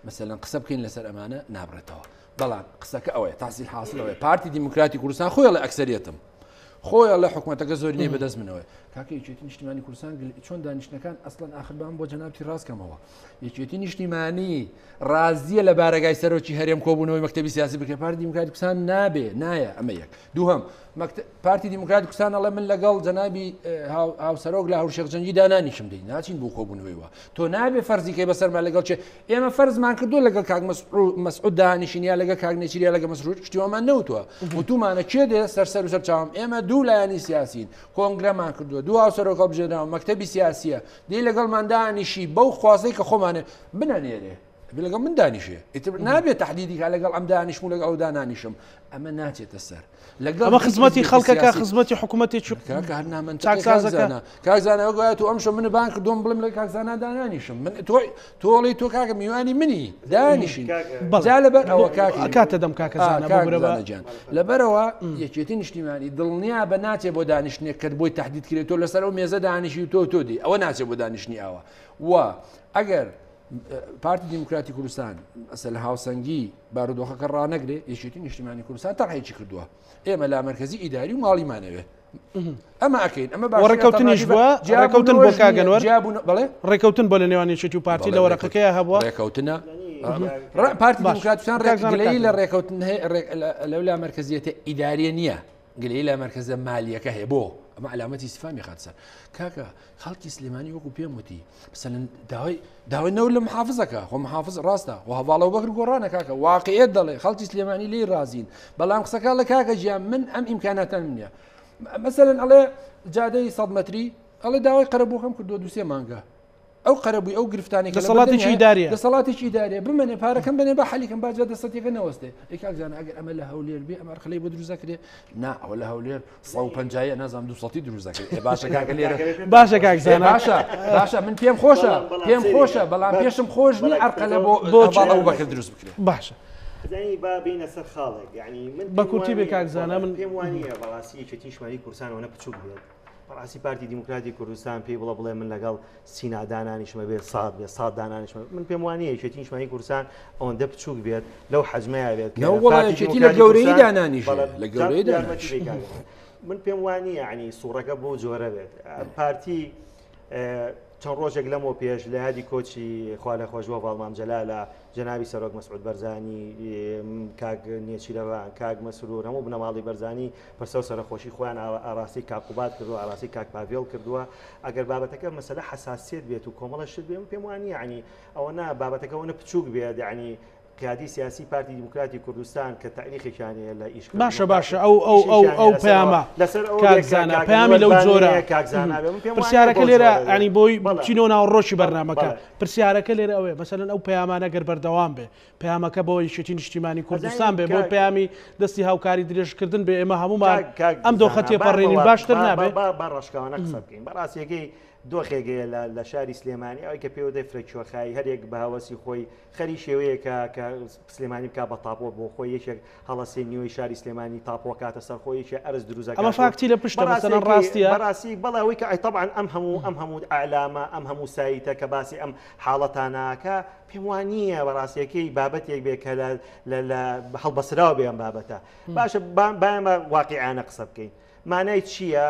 مەسەلەن قسە بکەین لەسەر ئەمانە نابڕێتەوە بەڵام قسەکە ئەوەیە تاسیل حاصلەوەی پارتی دیموکراتی کوردستان خۆی ئەڵێ ئەکسەریەتم خۆی ئەڵێ حکومەتەکە زۆرینەی بەدەست منەوەیە کاکە یەکێتی نیشتیمانی کوردستان چۆن دانیشتنەکان ئەسڵەن ئاخر بام بۆ جەنابتی ڕاست کەمەوە یەکێتی نیشتیمانی ڕازیە لە بارەگای سەرۆکی هەرێم کۆبوونەوەی مەکتەبی سیاسی بکرێت پارتی دیموکراتی کوردستان نابێ نایە ئەمە یەک دووهەم پارتی دیموکراتی کوردستان ئەڵێ من لەگەڵ جەنابی هاوسەرۆک لاهور شێخ جەنگی دانانیشم دەی ناچین بۆ کۆبوونەوەی وا تۆ نابێ فەرزی کەی بەسەرمان لەگەڵ چێ ئێمە فەرزمان کردو لەگەڵ کاک مەسعود دانیشین یا لەگەڵ کاک نێچیر یا لەگەڵ مەسرور شتی وامان نەوتووە وتومانە کێ دێ سەر سەر و سەر چاوم ئێمە دوو لایەنی سیاسین کۆنگرەمان کردووە دوو هاوسەرۆک هەڵبژێراوە مەکتەبی سیاسیە دێ لەگەڵمان دانیشی بەو خوازەی کە خۆمانێ بنەنێرێ. ئەبێ لەگەڵ من دانیشێ ئیتر نابێت تەحدیدی کا لەگەڵ ئەم دانیشم و لەگەڵ ئەو دانانیشم ئەمە ناچێتە سەر لەگەڵ ئەمە خزمەتی خەڵکەکە خزمەتی حکوومەتێکی کاکە هەر نامەنتەقی چاکسازەکە. کاک زانا کاک زانا گوایە تۆ ئەمشەو منە بانگ کردووم بڵێم لە کاک زانا دانانیشم من تۆ تۆڵی تۆ کاکە میوانی منی دانیشین بەڵێ. جا لەبەر ئەوە کاک کاتە دەم کاکە آ، زانا کاک ببورە بە زانا گیان لەبەرەوە یەکێتی نیشتیمانی دڵنیا بە ناچێ بۆ دانیشتنێک کە بۆی تهدید کرێت تۆ لەسەر ئەو مێزە دانیشی و تۆ تۆ دی ئەوە ناچێ بۆ دانیشتنی ئاوە و ئەگەر پارتی دیموکراتی کوردستان ئەسە لە هاوسەنگی بارودۆخەکە ڕانەگرێ یەکێتی نیشتیمانی کوردستان تەرحێکی کردووە ئێمە لا مرکزی ئیداری و ماڵیمانەوێ ئەمە ئەکەین ئەمە باشە ڕێککەوتنیش بووە ڕێککەوتن بۆ کاک ئەنوەر بڵێ ڕێککەوتن بۆ لە نێوان یەکێتی و پارتی لە وەرەقەکەی هەبووە ڕێککەوتنە پارتی دیموکراتستان ڕێکگلەی لە ڕێککەوتن لەو لا مرکزیەتە ئیداریە نییە گلەی لە مرکزە مالیەکە هەیە بۆ ئەمە علامەتی سفامی خاتسەر کاکە خەڵکی سلێمانی وەکو پێم وتی مثلەن داوای داوای نەوت لە محافزەکە خۆ محافز ڕاستە و هەواڵەوە بەکر گۆڕانە کاکە واقعیت دەڵێ خەڵکی سلێمانی لێی ڕازین بەڵام قسەکە لە کاکە گیان من ئەم ئیمکاناتان نییە مەسەلەن ئەڵێ جادەی 100 متری ئەڵێ داوای قەرەبووکەم کردووە دوسێ مانگە ئەو قەرەبووی ئەو گرفتانێک دەسەڵاتێکی ئیداریە دەسەڵاتێکی ئیداریە بمەنێ پارەکەم بنێ بە حەلیکەم با جادە سەتیەکە نەوەستێ ئەی کاک زانا ئەگەر ئەمە لە هەولێر بێ ئەمە ئەرخەلەی بۆ دروست دەکرێ نا ئەوە لە هەولێر 150 نازانم 200 دروست دەکرێت ئێ باشە کاکە لێرە باشە کاک زانا باشە باشە من پێم خۆشە پێم خۆشە بەڵام پێشم خۆش نییە ئەرقەلە بۆ بۆ هەواڵ ئەبوبەکر دروست بکرێت باشە زانی با بینە سەر خاڵێک یعنی من بە کورتی بێ کاک زانا من پێم وانییە بەڕاستی یەکێتی نیشتمانی کوردستان ئەوەنە بچووک بێت بەڕاستی پارتی دیموکراتی کوردستان پێی بڵە بڵێ من لەگەڵ سینا دانانیشمە بێ ساد بێ ساد دانانیشمە من پێم وانییە یەکێتی نیشتمانی کوردستان ئەوەندە بچووک بێت لەو حەجمەیە بێت کە نەوەڵا پارتی یەکێتی لە دیموکراتی گەورەیی کوردستان دانانیشێ، بەڵێ، لە گەورەیی جا یارمەتی دانانیشێ. بێ کاک. من پێم وانییە یعنی سوڕەکە بۆ جۆرە بێت پارتی چەند ڕۆژێک لەمەو پێش لە یادی کۆچی خوا لە خۆشبووە باڵمام جەلالە جەنابی سەرۆک مەسعود بەرزانی کاک نێچیرەوان کاک مەسرور هەموو بنەماڵی بەرزانی پرسە و سەرەخۆشی خۆیان ئاراستەی کاک قوباد کردووە ئاراستەی کاک پاڤێڵ کردووە ئەگەر بابەتەکە مەسەلە حەساسیەت بێت و کۆمەڵە شت بێ من پێم وانییە یعنی ئەوە نا بابەتەکە ئەوەنە بچووک بێت یعنی قیادی سیاسی پارتی دیموکراتی کوردستان کە تاریخێکیان هەیە لە ئیش باشە باشە ئەو ئەو ئەو ئەو پەیامە لەسەر ئەو کاک زانا پەیامی لەو جۆرە کاک زانا بێ. من پێم وانییە پرسیارەکە بەو لێرە جۆرە بێ. ینی بۆی بەڵێ. چینەوە ناوەڕۆکی بەرنامەکە بەڵێ. پرسیارەکە لێرە ئەوەیە مەسەلەن ئەو پەیامانە گەر بەردەوام بێ پەیامەکە بۆ یەکێتی نیشتیمانی کوردستان بێ بۆ کاک- پەیامی دەستی هاوکاری درێژکردن بێ ئێمە هەمومان کاک- کاک ئەم دۆخە زانا، با تێپەڕێنین بەڵا- باشتر با- نابێ با- با با ڕاشکاوانە قسە بکەین بەڕاستیەکەی دۆخێک هەیە لە لە شاری سلێمانی ئەوەی کە پێوە دەی فرەکوێخایی هەرێک بە هەوەسی خۆی خەری شێوەیەکە کە سلێمانی بکا بە تاپۆ بۆ خۆی یەکێک هەڵەسێ نیوەی شاری سلێمانی تاپۆ کاتە سەر خۆی یەکێ ئەرز دروست ئەمە ئەکات و فاکتی لە پشتە مەسەلەن بەڕاستیەکەی ڕاستیە بەڕاستی بەڵێ ئەوەی کە ئەی تەبعەن ئەم هەموو ئەم هەموو ئەعلامە ئەم هەموو سایتە کە باسی ئەم حاڵەتاناکە پێم وا نییە بەڕاستیەکەی بابەتێک بێ کە لە لە لە هەڵبەسراوە بێ ئەم بابەتە باشە با با ئێمە واقیعانە قسە بکەین مانای چییە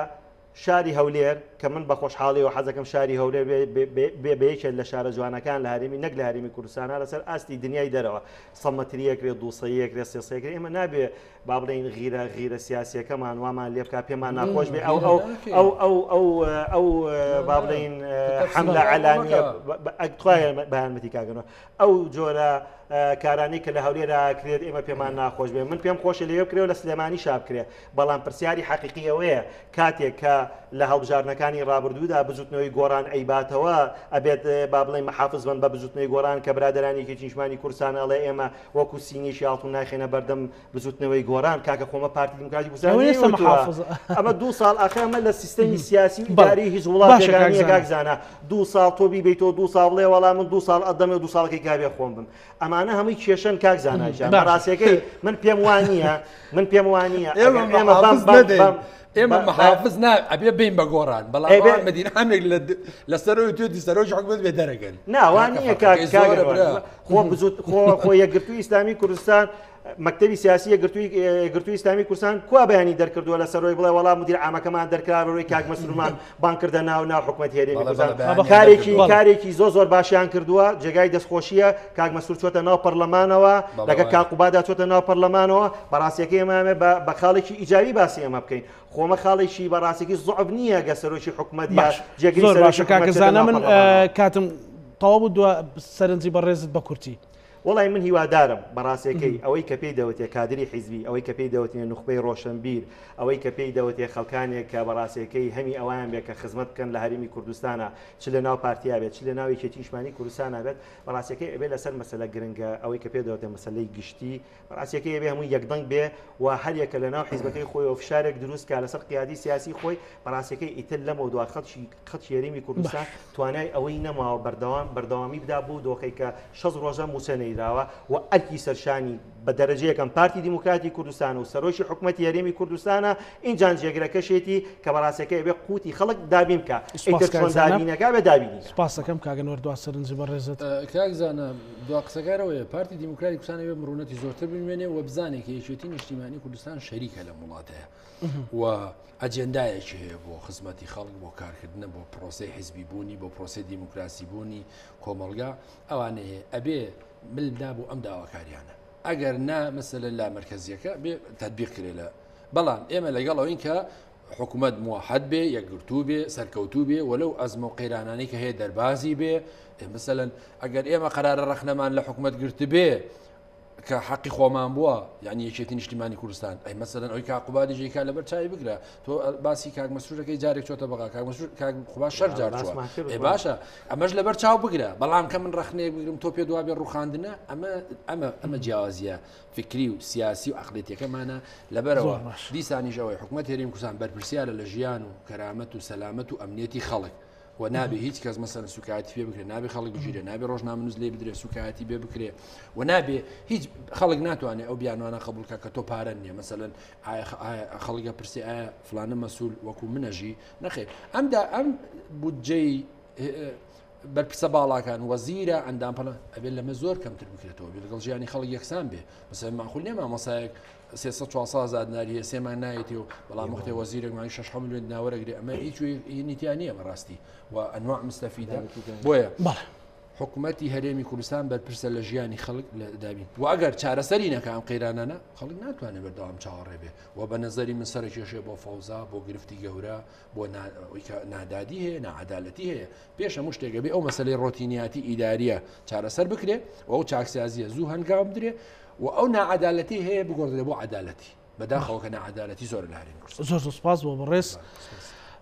شاری هەولێر کە من بە خۆشحاڵیەوە حەزەکەم شاری هەولێر بێ بە یەکێک لە شارە جوانەکان لە هەرێمی نەک لە هەرێمی کوردستانە لەسەر ئاستی دنیای دەرەوە 100 مەتریەک رێ 200 رێ 300 رێ ئێمە نابێ با بڵێین غیرە غیرە سیاسیەکەمان وامان لێ بکا پێمان ناخۆش بێ ئەو ئەو ئەو ئەو ئەو ئەو با بڵێین حەملە عەلانیە توایە بەیانمەتی کاگەنەوە ئەو جۆرە کارانەی کە لە هەولێرا کرێت ئێمە پێمان ناخۆش بێ من پێم خۆشە لەوێ بکرێ و لە سلێمانی شا بکرێ بەڵام پرسیاری حەقیقی ئەوەیە کاتێک کە لە هەڵبژاردنەکانی ڕابردوودا بزوتنەوەی گۆڕان ئەیباتەوە ئەبێت با بڵێین محافز بن بە بزوتنەوەی گۆڕان کە برادەرانی یەکێتی نیشتمانی کوردستان ئەڵێ ئێمە وەکو سینیەکی ئاڵتون ناخەینە بەردەم بزوتنەوەی گۆڕان کاکە خۆمە پارتی دیموکراتی کوردستان ئەوە ئێستا نەیوتووە. محافظە. ئەمە دوو ساڵ ئاخر ئەمە لە سیستەمی سیاسی و بەڵێ. ئیداری هیچ باشە وڵاتێکا کاک نییە زانا. کاک زانا دوو ساڵ تۆ بیبەیتەوە دوو ساڵ بڵێ وەڵا من دوو ساڵ ئەدەمێ و دوو ساڵەکەی کابێ خۆم بم ئەمانە هەمووی کێشەن کاک زانا گیان باشە. بەڕاستیەکەی من پێم وا نییە من پێم وا نییە ئێمە ئەگەر ئێمە بەم محافظ بەم نەدەین بەم ئێمە بە- محافظ نا ئەبێ بین بە گۆڕان بەڵام ئەی بێ- ئەوان مدیر عامێک لە لەسەرەوەی توێتی سەرۆکی حکومەت بێ دەرەگەن نا وا نییە کاک فەرقەکەی کاک زۆرە برا. خۆ بزوت خۆ خۆ یەکگرتووی ئیسلامی کوردستان مەکتەبی سیاسی یەکگرتووی یەکگرتووی ئیسلامی کوردستان کوا بەیانی دەرکردووە لەسەر ئەوەی بڵێ وەڵا مدیر عامەکەمان دەرکرا بەرەوەی کاک مەسرورمان بانگ کردە ناو ناو حکومەتی هەرێمی بەڵێ، کوردستان بەڵێ، بەیانیان کارێکی دەرکردووە. کارێکی زۆر زۆر باشیان کردووە جێگای دەستخۆشیە کاک مەسرور چۆتە ناو پەرلەمانەوە بەڵێ، لەگە وایە. کاک قوبادا چۆتە ناو پەرلەمانەوە بەڕاستیەکەی ئێمە ئەمێ بە بە خاڵێکی ئیجابی باسی ئێمە بکەین خۆمە خاڵێکی بەڕاستێکی زۆعب نییە گە سەرۆکی حکومەت یا باش جێگری زۆر سەرۆکی باشە کاکە حکومەت چێتە زانا ناو من پەرلەمانەوە. کاتم تەواو بوو دوا سەرنجی بەڕێزت بە کورتی. وەڵای من هیوادارم بەڕاستەکەی ئەوەی کە پێی دەوتێ کادری حیزبی، ئەوەی کە پێی دەوتێ نوخبەی ڕۆشنبیر، ئەوەی کە پێی دەوتێ خەڵکانێک کە بەڕاستەکەی هەمی ئەوایان بێ کە خزمەت بکەن لە هەرێمی کوردستانا چ لە ناو پارتیا بێت چ لە ناو یەکێتی نیشتمانی کوردستانا بێت بەڕاستەکەی ئەبێ لەسەر مەسەلە گرنگە ئەوەی کە پێ دەوتێ مەسەلەی گشتی ڕاستیەکەی ئەبێ هەمووی یەکدەنگ بێ و هەریەکە لە ناو حیزبەکەی خۆیەوە فشارێک دروست کا لەسەر قیادی سیاسی خۆی، بەڕاستیەکەی ئیتر لەمەودوا خەڵکی خەڵکی هەرێمی کوردستان توانای ئەوەی نەماوە بەردەوام بەردەوامی بدا بەو دۆخەی کە 60 ڕۆژە مووچە نەیراوە و ئەرکی سەرشانی بە دەرەجە یەکەم پارتی دیموکراتی کوردستان و سەرۆکی حکومەتی هەرێمی کوردستانە ئینجان جێگرەکەشێتی کە بەڕاستەکەی ئەبێ قوتی خەڵک دابین بکا سوپاس ئیتر کاک چۆن زانا. دابینەکا بێ دابینی کا. سوپاس دەکەم کاک ئەنوەر دوا سەرنجی بەڕێزت. کاک زانا دوا قسەکار ئەوەیە پارتی دیموکراتی کوردستان ئەوێ مڕونەتی زۆرتر بنوێنێ و بزانێ کە یەکێتی نیشتیمانی کوردستان شەریکە لەم وڵاتەیە و ئەجێندایەکی هەیە بۆ خزمەتی خەڵک بۆ کارکردنە بۆ پرۆسەی حزبی بوونی بۆ پرۆسەی دیموکراسی بوونی کۆمەڵگا ئەوانەیە ئەبێ مل بدا بۆ ئەم داواکاریانە ئەگەر نا مەسەلە لا مەرکەزیەکە بێ تەتبیق کرێ لە بەڵام ئێمە لەگەڵ ئەوین کە حکوومەت موحد بێ یەکگرتوو بێ سەرکەوتوو بێ وەلو ئەزمە و قەیرانانی کە هەیە دەربازی بێ مثلەن ئەگەر ئێمە قەرارە ڕەخنەمان لە حکوومەت گرت بێ کە حەقی خۆمان بووە یعنی یەکێتی نیشتیمانی کوردستان ئەی مەسەرەن ئەوی کاقوبادی جێکا لەبەر چاوی بگرە تۆ باسی کاک مەسرورەکەی جارێک چۆتە بەغا کاک مەسرور کاک قوبا شەر جار چووە ئێ باشە ئەمەش لەبەر چاو بگرە بەڵام کە من ڕەخنەیەک بگرم تۆ پێ دوابێ ڕوخاندنە ئەمە ئەمە ئەمە جیاوازیە فکری و سیاسی و عقلێتەکەمانە لەبەرەوە دیسانیش ئەوەی حکوومەت هەرێم کوردستان بەرپرسیارە لە ژیان و کەرامەت و سەلامەت و ئەمنیەتی خەڵک و نابێ هیچ کەس مەسەن سوکایەتی پێ بکرێ نابێ خەڵک بگیرێ نابێ ڕۆژنامەنووس لێ بدرێ سوکایەتی پێ بکرێ و نابێ هیچ خەڵک ناتوانێت ئەو بیانوانە قبولکە کە تۆ پارە نییە مەسەلەن خەڵگە پرسی ئایا فلانە مەسول وەکو منەژی نەخێر ئەمدا ئەم بودجەی بەرپرسە باڵاکان وەزیرە ئەندام پەڵە ئەبێت لەمە زۆر کەمتر بکرێتەوە بێ لەگەڵ ژیانی خەڵک یەکسان بێ مەسەلەن ماخول نییە مامۆسایەک 300 400 هزار دیناری هەیە سێ مانگ نایەتی و بەڵام وەختێ وەزیرێک مانگی 6 ملیۆن دینار وەرەگرێ ئەمە هیچ هینی تیا نییە بەڕاستی و ئەنواع مستەفیدە بۆیە بەڵێ حکوومەتی هەرێمی کوردستان بەرپرسە لە ژیانی خەڵک لە دابین و ئەگەر چارەسەری نەکە ئەم قەیرانانە خەڵک ناتوانێت بەردەوام چاوەڕێ بێ و بە نەزەری من سەرکێشێ بۆ فەوزا بۆ گرفتی گەورە بۆ نادادی هەیە ناعەدالەتی هەیە پێش هەموو شتێک ئەبێ ئەو مەسەلەی ڕۆتینیاتی ئیداریە چارەسەر بکرێ و ئەو چاکسازیە زوو هەنگاو بدرێ و ئەو ناعەدالەتی هەیە بگۆڕدرێ بۆ عەدالەتی بەداخەوە کە ناعەدالەتی زۆرە لە هەرێمی کوردستان. زۆر زۆر سپاس بۆ بەڕێز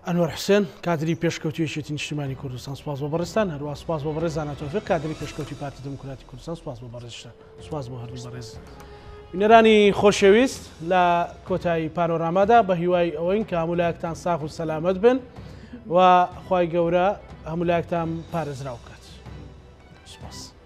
ئەنوەر حوسێن کادری پێشکەوتوی یەکێتی نیشتیمانی کوردستان سپاس بۆ بەڕێزتان هەروە سپاس بۆ بەڕێز زانا تۆفیق کادری پێشکەوتوی پارتی دیموکراتی کوردستان سپاس بۆ بەڕێزشتان سپاس بۆ هەردوو بەڕێز بینەرانی خۆشەویست لە کۆتایی پانۆرامادا بە هیوای ئەوەین کە هەموو لایەکتان ساغ و سەلامەت بن و خوای گەورە هەموو لایەکتان پارێزراو بکات. سپاس.